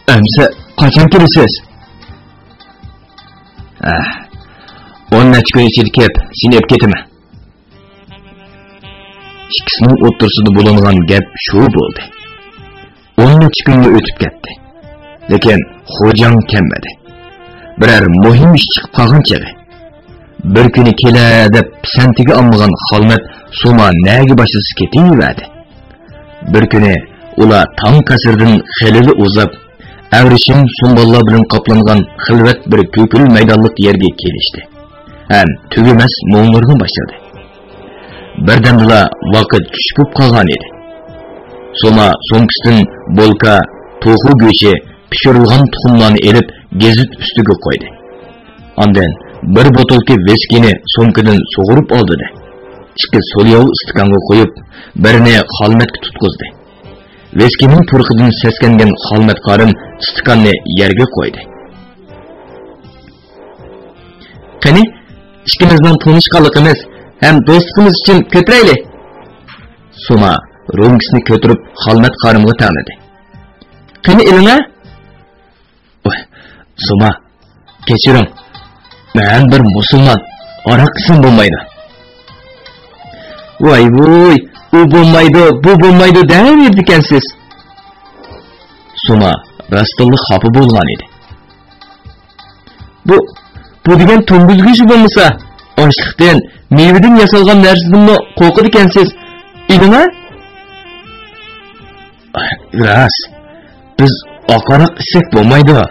«ئەمسە قاچان كېلىسىز؟» «ئەھ، ئون نەچچە كۈن ئىچىدە كېلىپ، سېنى ئېلىپ كېتىمەن.» ئىككىسىنىڭ ئوتتۇرىسىدا بولۇنغان گەپ شۇ بولدى. ئون نەچچە كۈنمۇ ئۆتۈپ كەتتى. لېكىن خوجاڭ كەلمىدى. بىرەر مۇھىم ئىش چىقىپ قالغان چېغى. بىر كۈنى كېلە دەپ پىسەنتىگە ئالمىغان خالمەت سوما نەگە باشلىسا كېتىۋەردى. بىر كۈنى ئۇلار تاڭ قەسرىدىن خېلىلا ئۇزاپ، ئەۋرىشىم سۇمباللار بىلەن قاپلانغان خىلۋەت بىر كۆكۈل مەيدانلىق يەرگە كېلىشتى ھەم تۈگىمەس مۇڭلىرىنى باشلىدى. بىردەمدىلا ۋاقىت چۈش بولۇپ قالغان ئىدى. سوما سومكىسىدىن بولكا، توخۇ گۆشى، پىشۇرۇلغان تۇخۇملارنى ئېلىپ، گېزىت ئۈستىگە قويدى. ئاندىن بىر بوتۇلكا ۋىسكىنى سومكىدىن سۇغۇرۇپ ئالدى-دە، ئىككى سولياۋ ئىستىكانغا قۇيۇپ، بىرىنى خالمەتكە تۇتقۇزدى. ۋىسكىنىڭ پۇرىقىدىن سەسكەنگەن خالمەت قارىم ئىستىكاننى يەرگە قويدى. قېنى، ئىككىمىزنىڭ تونۇشقانلىقىمىز ھەم دوستلۇقىمىز ئۈچۈن كۆتۈرەيلى. سوما رومكىسىنى كۆتۈرۈپ خالمەت قارىمغا تەڭلىدى. قېنى ئېلىڭە. ۋاي، سوما، كەچۈرۈڭ. مەن بىر مۇسۇلمان، ھاراق ئىچسەم بولمايدۇ. ۋاي ۋۇي، ئۇ بولمايدۇ، بۇ بولمايدۇ دەۋېرىدىكەنسىز. سوما راستتىنلا خاپا بولغان ئىدى. بۇ، بۇ دېگەن توڭگۇز گۆشى بولمىسا، ئاشلىقتىن، مېۋىدىن ياسالغان نەرسىدىنمۇ قورقىدىكەنسىز. ئېلىڭە. راست، بىز ئاق ھاراق ئىچسەك بولمايدۇ.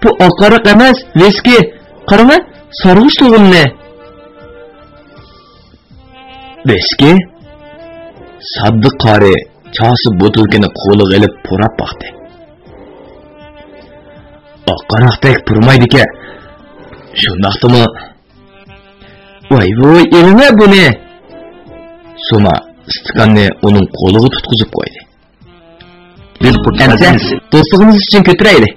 بۇ ئاق ھاراق ئەمەس، ۋىسكى. قاراڭە، سارغۇچ تۇغۇمنى. ۋىسكى؟ ساددا قارى چاسا بوتۇلكىنى قولىغا ئېلىپ پۇراپ باقتى. ئاق ھاراقتەك پۇرىمايدىكەن. شۇنداقتىمۇ؟ ۋاي ۋۇي، ئېلىڭە بۇنى! سوما ئىستىكاننى ئۇنىڭ قولىغا تۇتقۇزۇپ قويدى. ئەمسە دوستلۇقىمىز ئۈچۈن كۆتۈرەيلى.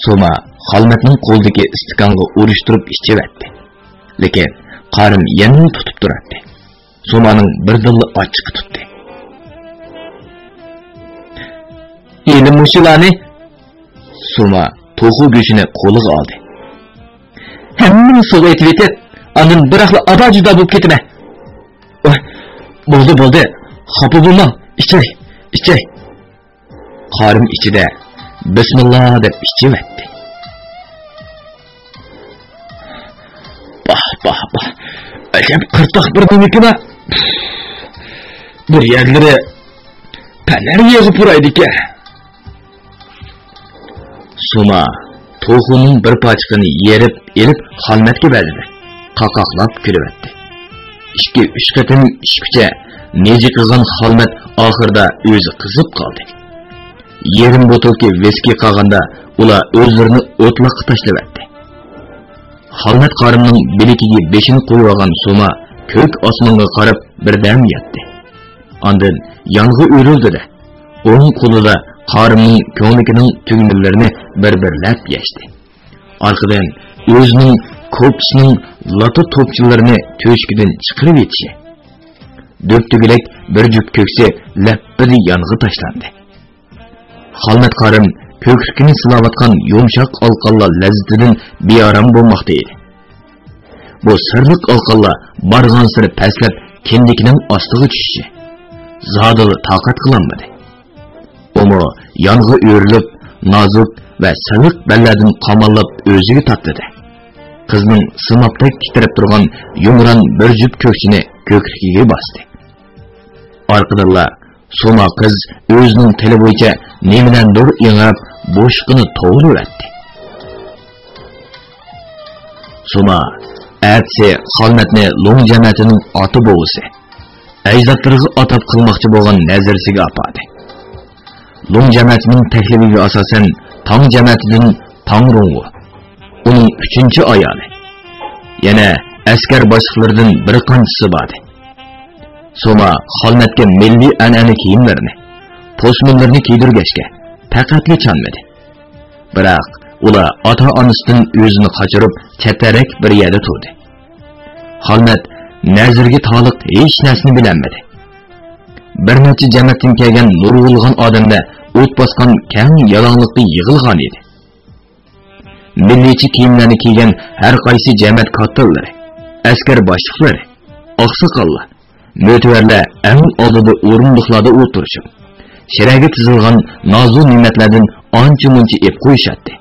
سوما خالمەتنىڭ قولىدىكى ئىستىكانغا ئۇرۇشتۇرۇپ ئىچىۋەتتى. لېكىن قارىم يەنىلا تۇتۇپ تۇراتتى. سومانىڭ بىردىنلا ئاچچىقى تۇتتى. ھېلى مۇشۇلارنى. سوما توخۇ گۆشىنى قولىغا ئالدى. ھەممىنى سۇغا ئېتىۋېتىپ، ئاندىن بىراقلا ئادا-جۇدا بولۇپ كېتىمەن. ۋاي، بولدى، بولدى. خاپا بولماڭ. ئىچەي، ئىچەي. قارىم ئىچىدە بىسمىللا دەپ ئىچىۋەتتى. باھ، باھ، باھ. ئەجەب قىرتاق بىر نېمىكىنا. بىر يەرلىرى پەنەر يېغى پۇرايدىكەن. سوما توخۇنىڭ بىر پاچىقىنى يېرىپ ئېلىپ خالمەتكە بەردى. قاقاقلاپ كۈلۈۋەتتى. ئىككى، ئۈچ قېتىم ئىچكۈچە مىجىقىغان خالمەت ئاخىرىدا ئۆزى قىزىپ قالدى. يېرىم بوتۇلكا ۋىسكى قالغاندا ئۇلار ئۆزلىرىنى ئوتلاققا تاشلىۋەتتى. خالمەت قارىمنىڭ بىلىكىگە بېشىنى قويۇۋالغان سوما كۆك ئاسمانغا قاراپ بىردەم ياتتى. ئاندىن يانغا ئۆرۈلدى-دە، ئوڭ قولىدا قارىمنىڭ كۆڭلىكىنىڭ تۈگمىلىرىنى بىر-بىرلەپ يەشتى. ئارقىدىن ئۆزىنىڭ كوپىسىنىڭ لاتا توپچىلىرىنى تۆشۈكىدىن چىقىرىۋېتىشى، دۆپدۆگىلەك بىر جۈپ كۆكسى لەپپىدە يانغا تاشلاندى. خالمەت قارىم كۆكرىكىنى سىلاۋاتقان يۇمشاق ئالقانلار لەززىتىدىن بىئارام بولماقتا ئىدى. بۇ سىرلىق ئالقانلار بارغانسېرى پەسلەپ، كىندىكىنىڭ ئاستىغا چۈشۈشى، زادىلا تاقەت قىلالمىدى. ئۇمۇ يانغا ئۆرۈلۈپ، نازۇك ۋە سىلىق بەللەردىن قاماللاپ ئۆزىگە تارتتى. قىزنىڭ سىمابتەك تىترەپ تۇرغان يۇمران بىر جۈپ كۆكسىنى كۆكرىكىگە باستى. ئارقىدىنلا سوما قىز ئۆزىنىڭ تىلى بويىچە نېمىلەندۇر ئېڭىپ، بوشلۇقىنى توۋلىۋەتتى. سوما ئەتىسى خالمەتنى لوڭ جەمەتىنىڭ ئاتا بوۋىسى، ئەجدادلىرىغا ئاتاپ قىلماقچى بولغان نەزىرىسىگە ئاپاردى. لوڭ جەمەتىنىڭ تەكلىپىگە ئاساسەن، تاڭ جەمەتىدىن تاڭ روڭۋو، ئۇنىڭ ئۈچىنچى ئايالى، يەنە ئەسكەر باشلىقلىرىدىن بىر قانچىسى باردى. سوما خالمەتكە مىللىي ئەنئەنە كىيىملىرىنى، پوسمىلىرىنى كىيدۈرگەچكە، پەقەتلا چانمىدى. بىراق ئۇلار ئاتا-ئانىسىدىن ئۆزىنى قاچۇرۇپ، چەتتەرەك بىر يەردە تۇردى. خالمەت نەزىرگە تالىق ھېچ نەرسىنى بىلەلمىدى. بىر نەچچە جەمەتتىن كەلگەن نۇرغۇنلىغان ئادەملەر ئوت باسقان كەڭ يالاڭلىققا يىغىلغان ئىدى. مىللىيچە كىيىملەرنى كىيگەن ھەر قايسى جەمەت كاتتىلىرى، ئەسكەر باشلىقلىرى، ئاقساقاللار، مۆتىۋەرلەر ئەڭ ئالدىدا ئورۇندۇقلاردا ئولتۇرۇشۇپ، شىرەگە تىزىلغان نازۇ نېمەتلەردىن ئانچە-مۇنچە ئېپ قويۇشاتتى.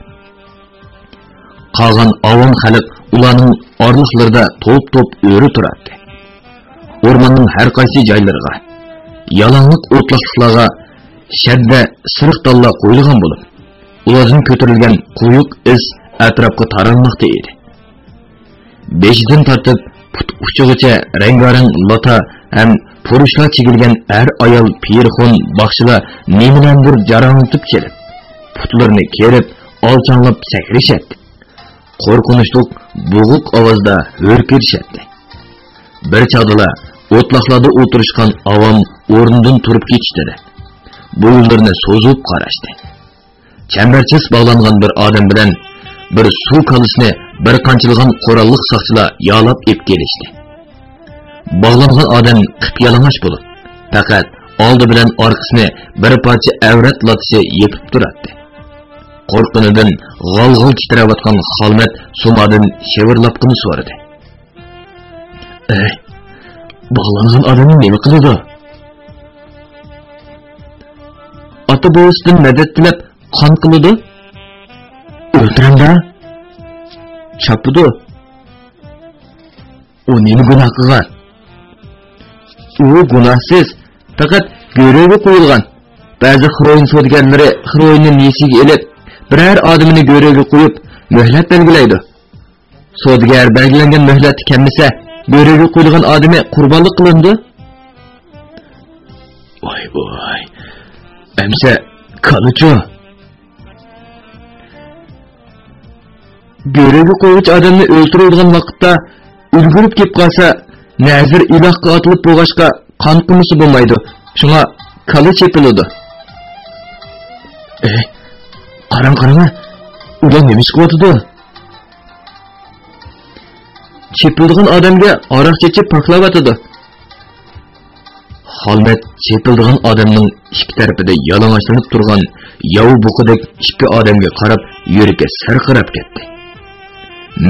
قالغان ئاۋام خەلق ئۇلارنىڭ ئارىلىقلىرىدا توپ-توپ ئۆرە تۇراتتى. ئورماننىڭ ھەر قايسى جايلىرىغا، يالاڭلىق ئوتلاقلىقلارغا شەددە سېرىق تاللار قويۇلغان بولۇپ، ئۇلاردىن كۆتۈرۈلگەن قويۇق ئىس ئەتراپقا تارالماقتا ئىدى. بېشىدىن تارتىپ پۇت ئۇچىغىچە رەڭگارەڭ لاتا ھەم پۇرۇچلار چىگىلگەن ئەر-ئايال، پىرخون، باخشىلار نېمىلەندۇر جاراڭلىتىپ كېلىپ، پۇتلىرىنى كېرىپ، ئالچاڭلاپ سەكرىشەتتى. قورقۇنچلۇق بوغۇق ئاۋازدا ھۆركىرىشەتتى. بىر چاغدىلا ئوتلاقلاردا ئولتۇرۇشقان ئاۋام ئورنىدىن تۇرۇپ كېتىشتى-دە، بويۇنلىرىنى سوزۇپ قاراشتى. چەمبەرچاس باغلانغان بىر ئادەم بىلەن بىر سۇ كالىسىنى بىر قانچىلىغان قوراللىق ساقچىلار يالاپ ئېلىپ كېلىشتى. باغلانغان ئادەم قىپيالىڭاچ بولۇپ، پەقەت ئالدى بىلەن ئارقىسىنى بىر پارچە ئەۋرەت لاتىسى يېپىپ تۇراتتى. قورققىنىدىن غال-غال تىترەۋاتقان خالمەت سومادىن شىۋىرلاپقىنە سورىدى. ئەي، باغلانغان ئادەمنى نېمە قىلىدۇ؟ ئاتا بوۋىسىدىن مەدەت تىلەپ قان قىلىدۇ. ئۆلتۈرەمدە؟ چاپىدۇ. ئۇ نېمە گۇناھ قىلغان؟ ئۇ گۇناھسىز، پەقەت گۆرۈگە قويۇلغان. بەزى خروئىن سودىگەرلىرى خروئىننى نېسىگە ئېلىپ، بىرەر ئادىمىنى گۆرۈگە قويۇپ، مۆھلەت بەلگىلەيدۇ. سودىگەر بەلگىلەنگەن مۆھلەتتە كەلمىسە، گۆرۈگە قويۇلغان ئادىمى قۇربانلىق قىلىنىدۇ. ۋاي، ۋاي. ئەمسە كالىچۇ؟ گۆرۈگە قويغۇچى ئادەمنى ئۆلتۈرىدىغان ۋاقىتتا ئۈلگۈرۈپ كېلىپ قالسا، نەزىر ئىلاھقا ئاتىلىپ بولغاچقا، قان قىلمىسا بولمايدۇ. شۇڭا كالا چېپىلىدۇ. ئەي، قاراڭ، قاراڭ، ئۇلار نېمە ئىش قىلىۋاتىدۇ؟ چېپىلىدىغان ئادەمگە ھاراق چېچىپ پاكلاۋاتىدۇ. خالمەت چېپىلىدىغان ئادەمنىڭ ئىككى تەرىپىدە يالىڭاچلىنىپ تۇرغان ياۋا بۇقىدەك ئىككى ئادەمگە قاراپ يۈرىكى سىرقىراپ كەتتى.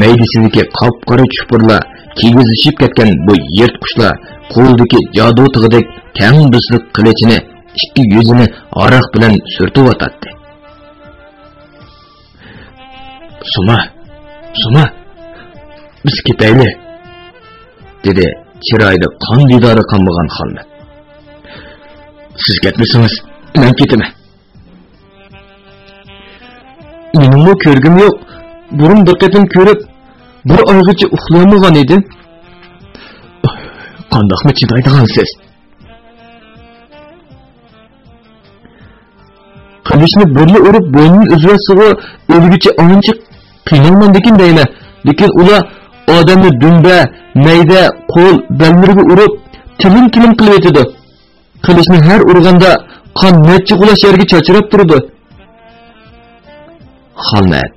مەيدىسىدىكى قاپقارا چۇپۇرلار كىگىزلىشىپ كەتكەن بۇ يىرتقۇچلار قولىدىكى جادۇ تىغىدەك كەڭ بىسلىق قىلىچىنى ئىككى يۈزىنى ھاراق بىلەن سۈرتۈۋاتاتتى. «سوما، سوما، بىز كېتەيلى!» دېدى چىرايىدا قان دىدارى قانمىغان خالمەت. «سىز كەتمىسىڭىز، مەن كېتىمەن.» «مېنىڭمۇ كۆرگۈم يوق. بۇرۇن بىر قېتىم كۆرۈپ، بىر ئايغىچە ئۇخلىيالمىغان ئىدىم.» «قانداقمۇ چىدايدىغانسىز؟» قىلىچنى بىرلا ئۇرۇپ، بوينىنى ئۈزۈۋەتسىغۇ، ئۆلگۈچە ئانچە قىينالمامدىكىن دەيمەن. لېكىن ئۇلار ئادەمنى دۈمبە، مەيدە، قول، بەللىرىگە ئۇرۇپ، تىلىم-تىلىم قىلىۋېتىدۇ. قىلىچنى ھەر ئۇرغاندا قان نەچچە قۇلاچ يەرگە چاچراپ تۇرىدۇ. خالمەت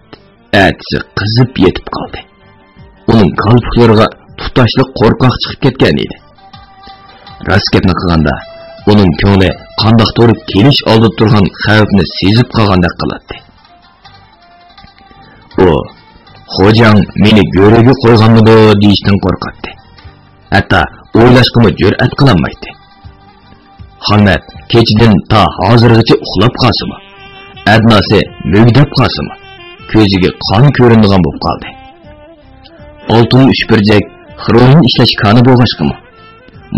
ئەتىسى قىزىپ يېتىپ قالدى. ئۇنىڭ كالپۇكلىرىغا تۇتاشلىق قورقاق چىقىپ كەتكەن ئىدى. راست گەپنى قىلغاندا، ئۇنىڭ كۆڭلى قانداقتۇر كېلىش ئالدىدا تۇرغان خەۋپنى سېزىپ قالغاندەك قىلاتتى. ئۇ، «خوجاڭ مېنى گۆرۈگە قويغانمىدۇ؟» دېيىشتىن قورقاتتى. ھەتتا ئويلاشقىمۇ جۈرئەت قىلالمايتتى. خالمەت كېچىدىن تا ھازىرغىچە ئۇخلاپ قالسىمۇ، ئەدناسى مۈگدەپ قالسىمۇ، كۆزىگە قان كۆرۈنىدىغان بولۇپ قالدى. ئالتۇن ئۈچ بۇرجەك خرومدىن ئىشلەش كانى بولغاچقىمۇ،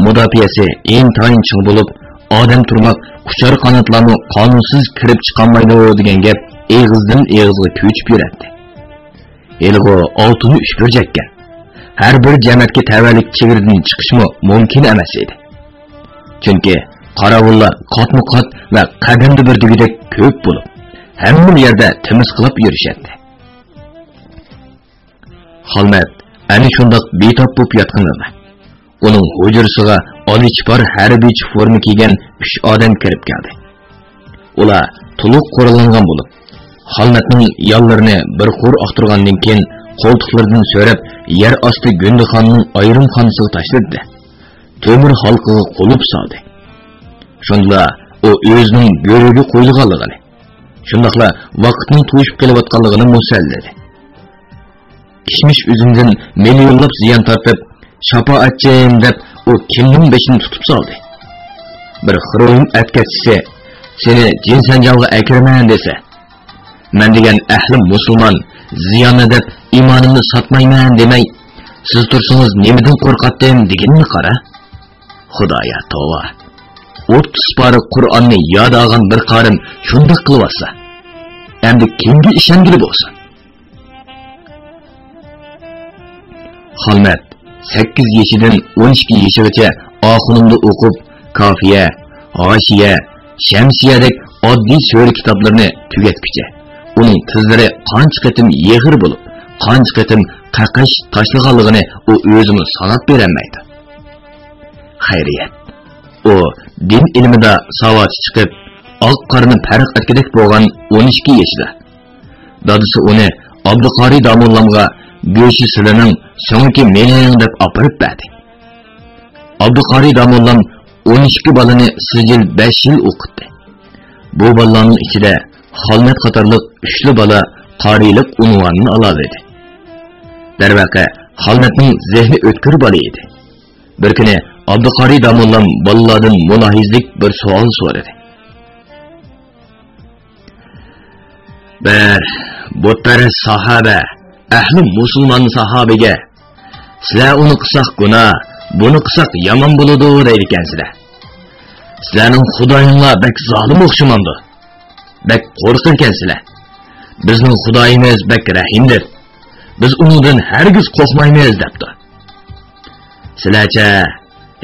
مۇداپىئەسى ئىنتايىن چىڭ بولۇپ، ئادەم تۇرماق ئۇچار قاناتلارمۇ قانۇنسىز كىرىپ چىقالمايدۇ دېگەن گەپ ئېغىزدىن ئېغىزغا كۆچۈپ يۈرەتتى. ھېلىغۇ ئالتۇن ئۈچ بۇرجەككەن. ھەر بىر جەمەتكە تەۋەلىك چېگرىدىن چىقىشمۇ مۇمكىن ئەمەس ئىدى. چۈنكى قاراۋۇللار قاتمۇ قات ۋە قەدەمدە بىر دېگۈدەك كۆپ بولۇپ، ھەممىلا يەردە تىمىسقىلاپ يۈرۈشەتتى. خالمەت ئەنە شۇنداق بىتاپ بولۇپ ياتقىنىدا، ئۇنىڭ ھۇجرىسىغا ئالىچىپار ھەربىيچە فورما كىيگەن ئۈچ ئادەم كىرىپ كەلدى. ئۇلار تولۇق قوراللانغان بولۇپ، خالمەتنىڭ يانلىرىنى بىر قۇر ئاختۇرغاندىن كېيىن، قولتۇقلىرىدىن سۆرەپ، يەر ئاستى گۇندىخانىنىڭ ئايرىم خانىسىغا تاشلىدى-دە، تۆمۈر ھالقىغا قۇلۇپ سالدى. شۇندىلا ئۇ ئۆزىنىڭ گۆرۈگە قويۇلغانلىقىنى، شۇنداقلا ۋاقىتنىڭ توشۇپ قېلىۋاتقانلىقىنى مۇسەللىدى. كىشمىش ئۈزۈمدىن مىليونلاپ زىيان تارتىپ، شاپائەتچىم دەپ، ئۇ كىمنىڭ بېشىنى تۇتۇپ سالدى؟ بىر خروم ئەتكەسچىسى سېنى جىنسەنجالغا ئەكىرىمەن دېسە، مەن دېگەن ئەھلى مۇسۇلمان، زىياننى دەپ ئىمانىمنى ساتمايمەن دېمەي، سىز تۇرسىڭىز نېمىدىن قورقاتتىم دېگىنىنى قارا. خۇدايا توۋا! ئوتتۇز پارە قۇرئاننى ياد ئالغان بىر قارىم شۇنداق قىلىۋاتسا، ئەمدى كىمگە ئىشەنگىلى بولسۇن؟ خالمەت سەككىز يېشىدىن ئون ئىككى يېشىغىچە ئاخۇنۇمدا ئوقۇپ، كافىيە، ھاشىيە، شەمسىيەدەك ئاددىي سۈرە كىتابلىرىنى تۈگەتكۈچە، ئۇنىڭ تىزلىرى قانچە قېتىم يېغىر بولۇپ، قانچە قېتىم قەقەش تاشلىغانلىقىنى ئۇ ئۆزىمۇ ساناپ بېرەلمەيدۇ. خەيرىيەت، ئۇ دىن ئىلمىدا ساۋاتى چىقىپ، ئاق قارىنى پەرق ئەتكۈدەك بولغان ئون ئىككى يېشىدا. دادىسى ئۇنى ئابدۇقارى داموللامغا گۆشى سىلىنىڭ، سۆڭىكى مېنىڭ دەپ ئاپىرىپ بەردى. ئابدۇقارى داموللام ئون ئىككى بالىنى سىجىل بەش يىل ئوقۇتتى. بۇ بالىلارنىڭ ئىچىدە خالمەت قاتارلىق ئۈچلا بالا قارىيلىق ئۇنۋانىنى ئالالىدى. دەرۋەقە، خالمەتنىڭ زېھنى ئۆتكۈر بالا ئىدى. بىر كۈنى ئابدۇقارى داموللام بالىلاردىن مۇلاھىزىلىك بىر سوئال سورىدى. بىر بۇتپەرەس ساھابە ئەھلى مۇسۇلمان ساھابىگە، «سىلەر ئۇنى قىلساق گۇناھ، بۇنى قىلساق يامان بولىدۇ» دەيدىكەنسىلەر. «سىلەرنىڭ خۇدايىڭلار بەك زالىم ئوخشىمامدۇ؟ بەك قورقىدىكەنسىلەر. بىزنىڭ خۇدايىمىز بەك رەھىملىك. بىز ئۇنىڭدىن ھەرگىز قورقمايمىز» دەپتۇ. سىلەرچە،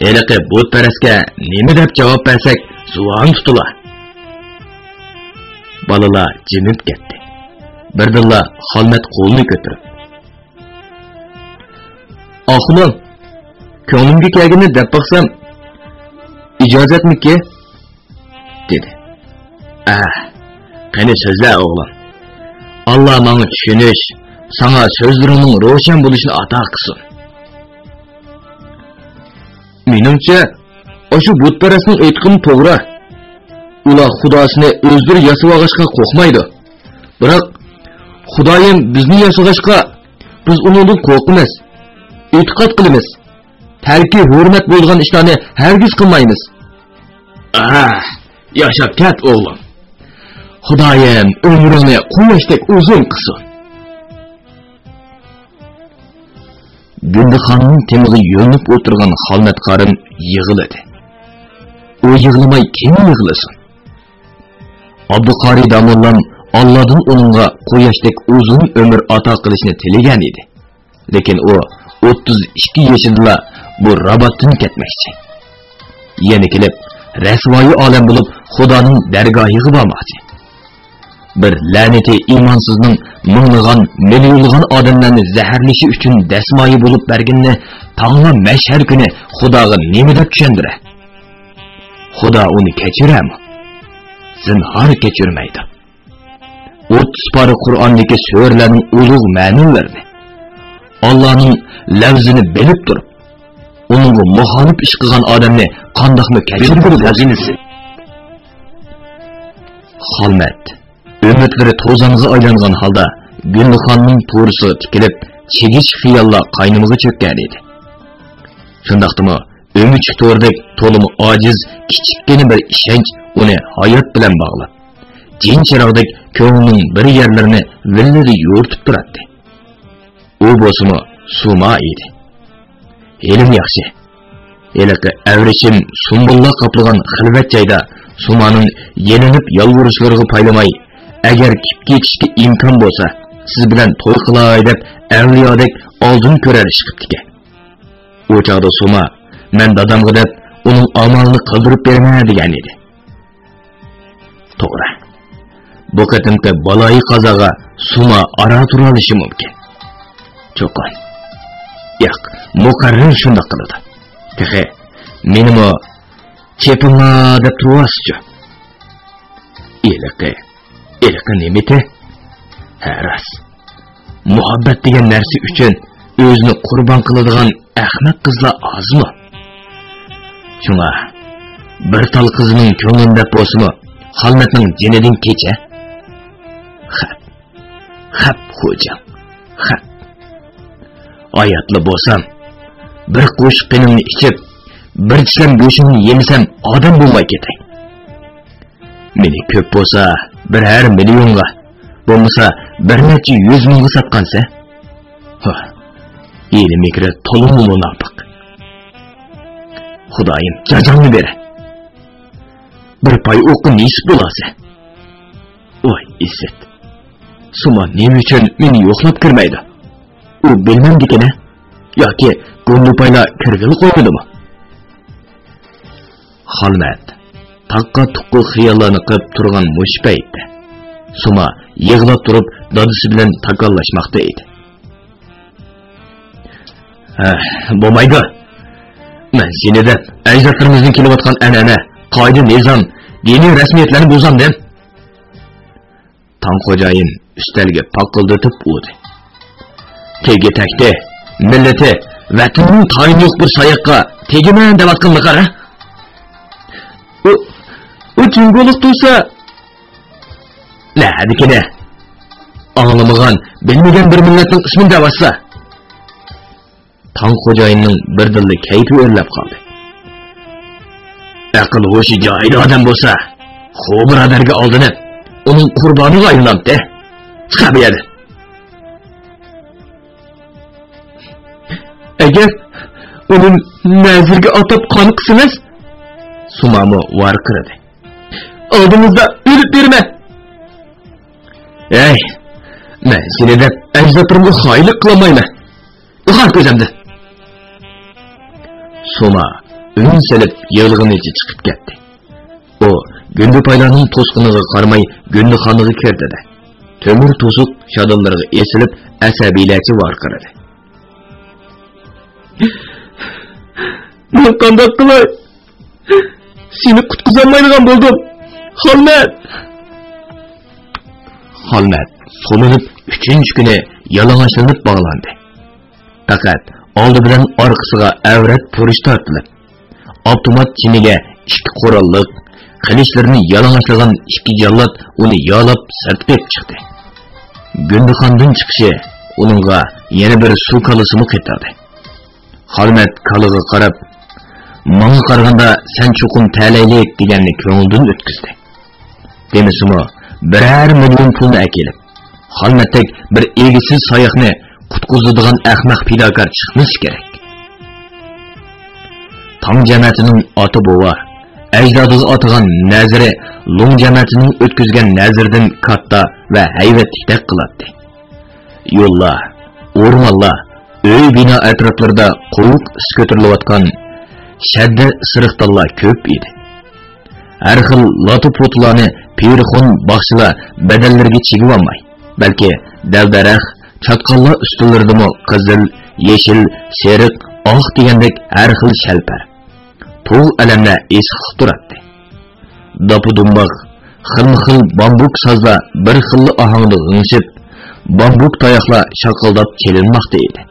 ھېلىقى بۇتپەرەسكە نېمە دەپ جاۋاب بەرسەك زۇۋان تۇتۇلا؟ بالىلار جىمىپ كەتتى. بىردىنلا خالمەت قولىنى كۆتۈرۈپ، «ئاخۇنۇم، كۆڭلۈمگە كەلگىنىنى دەپ باقسام ئىجازەتمىكى؟» دېدى. «ئە، قېنى سۆزلە ئوغلۇم. ئاللا ماڭا چۈشىنىش، ساڭا سۆزلىرىڭنىڭ روشەن بولۇشىنى ئاتا قىلسۇن.» «مېنىڭچە، ئاشۇ بۇتپەرەسنىڭ ئېيتقىنى توغرا. ئۇلار خۇداسىنى ئۆزلىرى ياسىۋالغاچقا قورقمايدۇ. بىراق، خۇدايىم بىزنى ياسىغاچقا، بىز ئۇنىڭدىن قورقىمىز. ئېتىقاد قىلىمىز. تەركى ھۆرمەت بولىدىغان ئىشلارنى ھەرگىز قىلمايمىز. ئاھ، ياشاپ كەت، ئوغلۇم. خۇدايىم ئۆمرۈڭنى قۇياشتەك ئۇزۇن قىلسۇن. گۈندىخاننىڭ تېمىغا يۆلىنىپ ئولتۇرغان خالمەت قارىم يىغلىدى. ئۇ يىغلىماي كىم يىغلىسۇن؟ ئابدۇقارى داموللام ئاللادىن ئۇنىڭغا قۇياشتەك ئۇزۇن ئۆمۈر ئاتا قىلىشنى تىلىگەن ئىدى. لېكىن ئۇ ئوتتۇز ئىككى يېشىدىلا بۇ راباتتىن كەتمەكچى. يەنە كېلىپ، رەسۋايى ئالەم بولۇپ، خۇدانىڭ دەرگاھىغا بارماقچى. بىر لەنىتى ئىمانسىزنىڭ مىڭلىغان، مىليونلىغان ئادەملەرنى زەھەرلىشى ئۈچۈن دەسمايە بولۇپ بەرگىنىنى تاڭلا مەشھەر كۈنى خۇداغا نېمە دەپ چۈشەندۈرە؟ خۇدا ئۇنى كەچۈرەرمۇ؟ زىنھار كەچۈرمەيدۇ. ئوتتۇز پارە قۇرئاندىكى سۈرىلەرنىڭ ئۇلۇغ مەنىلىرىنى، ئاللانىڭ لەۋزىنى بىلىپ تۇرۇپ، ئۇنىڭغا مۇخالىپ ئىش قىلغان ئادەمنى قانداقمۇ كەچۈرگىلى بولسۇن؟ خالمەت ئۈمىدلىرى توزانغا ئايلانغان ھالدا گۈلخاننىڭ تورىسىغا تىكىلىپ، چىگىش خىياللار قاينىمىغا چۆككەن ئىدى. شۇنداقتىمۇ ئۆمۈچۈك تورىدەك تولىمۇ ئاجىز، كىچىككىنە بىر ئىشەنچ ئۇنى ھايات بىلەن باغلاپ، جىن چىراغدەك كۆڭلىنىڭ بىر يەرلىرىنى ۋىللىدە يورۇتۇپ تۇراتتى. ئۇ بولسىمۇ سۇما ئىدى. ھېلىمۇ ياخشى، ھېلىقى ئەۋرىشىم سۇمبۇللار قاپلىغان خىلۋەت جايدا سۇمانىڭ يېلىنىپ يالۋۇرۇشلىرىغا پايلىماي، ئەگەر كېپكېتىشكە ئىمكان بولسا، سىز بىلەن توي قىلاي دەپ ئەۋلىيادەك ئالدىن كۆرەر ئىش قىپتىكەن. ئۇ چاغدا سۇما، مەن دادامغا دەپ ئۇنىڭ ئامالىنى قىلدۇرۇپ بېرىمەن دېگەن ئىدى. توغرا. بۇ قېتىمقى بالايىقازاغا سۇما ئارا تۇرالىشى مۇمكىن. چوقۇم. ياق، مۇقەررەر شۇنداق قىلىدۇ. تېخى مېنىمۇ چېپىڭلار دەپ تۇرۇۋالسىچۇ. ھېلىقى، ھېلىقى نېمىتى؟ ھە، راست. مۇھەببەت دېگەن نەرسە ئۈچۈن ئۆزىنى قۇربان قىلىدىغان ئەخمەق قىزلار ئازمۇ؟ شۇڭا بىر تال قىزنىڭ كۆڭلىنى دەپ بولسىمۇ، خالمەتنىڭ جېنىدىن كېچە. خەپ، خەپ خوجام، خەپ. ھاياتلا بولسام، بىر قوشۇق قېنىڭنى ئىچىپ، بىر چىشلەم گۆشۈڭنى يېمىسەم، ئادەم بولماي كېتەي. مېنى كۆپ بولسا بىرەر مىليونغا، بولمىسا بىر نەچچە يۈز مىڭغا ساتقانسەن. ھا، ھىيلە-مىكرى تولىمۇ مۇناپىق. خۇدايىم، جاجاڭنى بېرە. بىر پاي ئوققا نېسىپ بولارسەن. ۋاي ئىززەت. سۇما نېمە ئۈچۈن مېنى يوقلاپ كىرمەيدۇ؟ ئۇ بىلمەمدىكىنە؟ ياكى گۇندىپايلار كىرگىلى قويمىدىمۇ؟ خالمەت تاققا-تۇققا خىياللارنى قىلىپ تۇرغان مۇشۇ پەيتتە سۇما يىغلاپ تۇرۇپ دادىسى بىلەن تاكاللاشماقتا ئىدى. ھە، بولمايدۇ. مەن سېنى دەپ ئەجدادلىرىمىزدىن كېلىۋاتقان ئەنئەنە، قائىدە-نىزام، دىنىي رەسمىيەتلەرنى بۇزامدىم؟ تاڭ خوجايىن ئۈستەلگە پاقىلدىتىپ ئۇردى. تېگى تەكتى، مىللىتى، ۋەتىنىنىڭ تايىنى يوق بىر ساياققا تېگىمەن دەۋاتقىنىنى قارا. ئۇ، ئۇ جۇڭگولۇق تۇرسا. نەدىكىنى؟ ئاڭلىمىغان، بىلمىگەن بىر مىللەتنىڭ ئىسمىنى دەۋاتسا. تاڭ خوجايىننىڭ بىردىنلا كەيپى ئۆرلەپ قالدى. ئەقىل-ھوشى جايىدا ئادەم بولسا، خو بۇرادەرگە ئالدىنىپ، ئۇنىڭ قۇربانىغا ئايلىنامتى. چىقە بۇ يەردىن. ئەگەر ئۇنى نەزىرگە ئاتاپ قان قىلسىڭىز، سۇمامۇ ۋارقىرىدى. ئالدىڭىزدا ئۆلۈپ بېرىمەن. ھەي، مەن سېنى دەپ ئەجدادلىرىمغا خائىنلىق قىلالمايمەن. ئۇخار كۆزۈمدىن. سۇما ئۈن سېلىپ يىغلىغىنىچە چىقىپ كەتتى. ئۇ گۈندىپايلارنىڭ توسقىنىغا قارىماي گۈندىخانىغا كىردى-دە، تۆمۈر توسۇق شادانلىرىغا ئېسىلىپ ئەسەبىيلەرچە ۋارقىرىدى. مەن قانداق قىلاي؟ سېنى قۇتقۇزالمايدىغان بولدۇم، خالمەت! خالمەت سولىنىپ ئۈچىنچى كۈنى يالىڭاچلىنىپ باغلاندى. پەقەت ئالدى بىلەن ئارقىسىغا ئەۋرەت پۇرۇچ تارتىلىپ، ئاپتومات چىنىگە ئىككى قوراللىق، قىلىچلىرىنى يالىڭاچلىغان ئىككى جاللات ئۇنى يالاپ سىرتقا ئېلىپ چىقتى. گۈندىخاندىن چىقىشى ئۇنىڭغا يەنە بىر سۇ كالىسىمۇ قېتىلدى. خالمەت كالىغا قاراپ، «ماڭا قارىغاندا سەن چوقۇم تەلەيلىك» دېگەننى كۆڭلىدىن ئۆتكۈزدى. دېمىسىمۇ، بىرەر مىليون پۇلنى ئەكېلىپ، خالمەتتەك بىر ئىگىسىز ساياقنى قۇتقۇزىدىغان ئەخمەق پىداكار چىقمىسا كېرەك. تاڭ جەمەتىنىڭ ئاتا-بوۋا، ئەجدادىغا ئاتىغان نەزىرى لوڭ جەمەتىنىڭ ئۆتكۈزگەن نەزىرىدىن كاتتا ۋە ھەيۋەتلىكتەك قىلاتتى. يوللار، ئورمانلار، ئۆي بىنا ئەتراپلىرىدا قويۇق ئىس كۆتۈرۈلۈۋاتقان شەددە سېرىقتاللار كۆپ ئىدى. ھەر خىل لاتا-پوتىلارنى پىرخون باخشىلار بەدەنلىرىگە چىگىۋالماي، بەلكى دەل-دەرەخ، چاتقاللار ئۈستىلىرىدىمۇ قىزىل، يېشىل، سېرىق، ئاق دېگەندەك ھەر خىل شەلپەر، تۇغ ئەلەملەر ئېسىقلىق تۇراتتى. داپا-دۇمباق، خىلمۇ خىل بامبۇك سازلار بىر خىللا ئاھاڭدا غىڭشىپ، بامبۇك تاياقلار شاقىلداپ چېلىنماقتا ئىدى.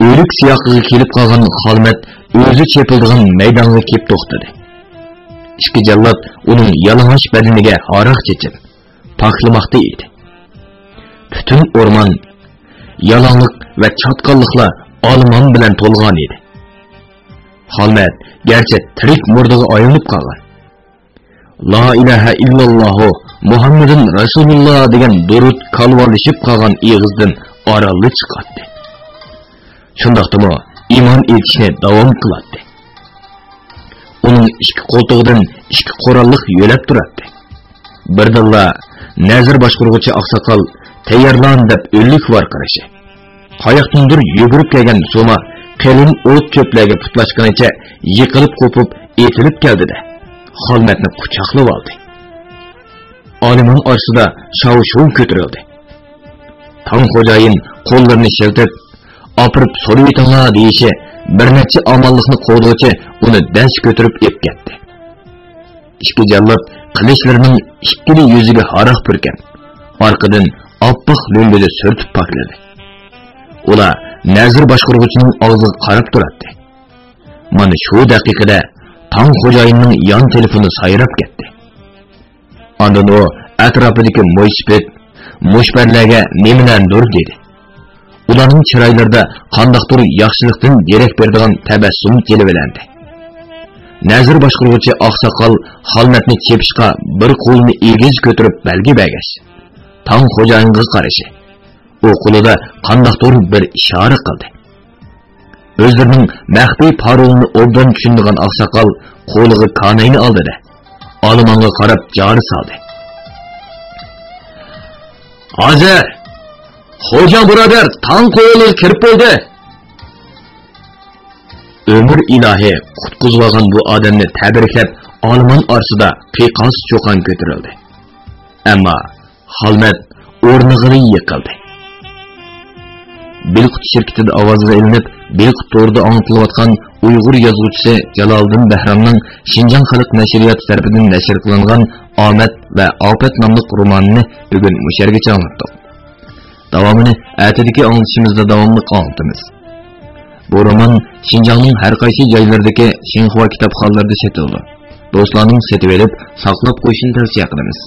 ئۆرۈك سىياقىغا كېلىپ قالغان خالمەت ئۆزى چېپىلدىغان مەيدانغا كېلىپ توختىدى. ئىككى جاللات ئۇنىڭ يالىڭاچ بەدىنىگە ھاراق چېچىپ، پاكلىماقتا ئىدى. پۈتۈن ئورمان يالاڭلىق ۋە چاتقاللىقلار ئالىمان بىلەن تولغان ئىدى. خالمەت گەرچە تىرىك مۇردىغا ئايلىنىپ قالغان، «لا ئىلاھە ئىللاللاھۇ مۇھەممەدۇن رەسۇلۇللا» دېگەن دۇرۇت كالۋالىشىپ قالغان ئېغىزدىن ئارانلا چىقاتتى. شۇنداقتىمۇ ئىمان ئېيتىشنى داۋام قىلاتتى. ئۇنىڭ ئىككى قولتۇقىدىن ئىككى قوراللىق يۆلەپ تۇراتتى. بىردىنلا نەزىر باشقۇرغۇچى ئاقساقال «تەييارلان» دەپ ئۈنلۈك ۋارقىرىشى، قاياقتىندۇر يۈگۈرۈپ كەلگەن سوما قېلىن ئوت-چۆپلەرگە پۇتلاشقىنىچە يىقىلىپ قوپۇپ ئېتىلىپ كەلدى-دە، خالمەتنى قۇچاقلىۋالدى. ئالىمان ئارىسىدا شاۋ-شۇۋ كۆتۈرۈلدى. تاڭ خوجايىن قوللىرىنى شىلتىپ، «ئاپىرىپ سولىۋېتىڭلار» دېيىشى، بىر نەچچە ئامانلىقنى قوغدىغۇچى ئۇنى دەس كۆتۈرۈپ ئېلىپ كەتتى. ئىككى جاللات قىلىچلىرىنىڭ ئىككىلا يۈزىگە ھاراق پۈركەپ، ئارقىدىن ئاپئاق لۆڭگىدە سۈرتۈپ پاكلىدى. ئۇلار نەزىر باشقۇرغۇچىنىڭ ئاغزىغا قاراپ تۇراتتى. مانا شۇ دەقىقىدە تاڭ خوجايىننىڭ يان تېلېفونى سايراپ كەتتى. ئاندىن ئۇ ئەتراپىدىكى مويسىپىت، مۇشبەرلەرگە نېمىلەردۇر دېدى. ئۇلارنىڭ چىرايلىرىدا قانداقتۇر ياخشىلىقتىن دېرەك بېرىدىغان تەبەسسۇم جىلۋىلەندى. نەزىر باشقۇرغۇچى ئاقساقال خالمەتنى چېپىشقا بىر قولىنى ئېگىز كۆتۈرۈپ بەلگە بەرگەچ، تاڭ خوجايىنغا قارىشى، ئۇ قولىدا قانداقتۇر بىر ئىشارە قىلدى. ئۆزلىرىنىڭ مەخپىي پارولىنى ئوبدان چۈشىنىدىغان ئاقساقال قولىغا كاناينى ئالدى-دە، ئالىمانغا قاراپ جارا سالدى. «ھازىر خوجا بۇرادەر تاڭ قويۇنىغا كىرىپ بولدى!» ئۆمۈر ئىلاھى قۇتقۇزۇۋالغان بۇ ئادەمنى تەبرىكلەپ، ئالىمان ئارىسىدا قىيقاس-چۇقان كۆتۈرۈلدى. ئەمما خالمەت ئورنىغىلا يىقىلدى. بىلقۇت شىركىتىدە ئاۋازغا ئېلىنىپ، بىلقۇت تورىدا ئاڭلىتىلىۋاتقان ئۇيغۇر يازغۇچىسى جالالىدىن بەھرامنىڭ شىنجاڭ خەلق نەشرىياتى تەرىپىدىن نەشر قىلىنغان «ئامەت ۋە ئاپەت» ناملىق رومانىنى بۈگۈن مۇشۇ يەرگىچە ئاڭلاتتۇق. داۋامىنى ئەتىدىكى ئاڭلىتىشىمىزدا داۋاملىق ئاڭلىتىمىز. بۇ رومان شىنجاڭنىڭ ھەر قايسى جايلىرىدىكى شىنخۇا كىتابخانىلىرىدا سېتىلىدۇ. دوستلارنىڭ سېتىۋېلىپ، ساقلاپ قويۇشىنى تەۋسىيە قىلىمىز.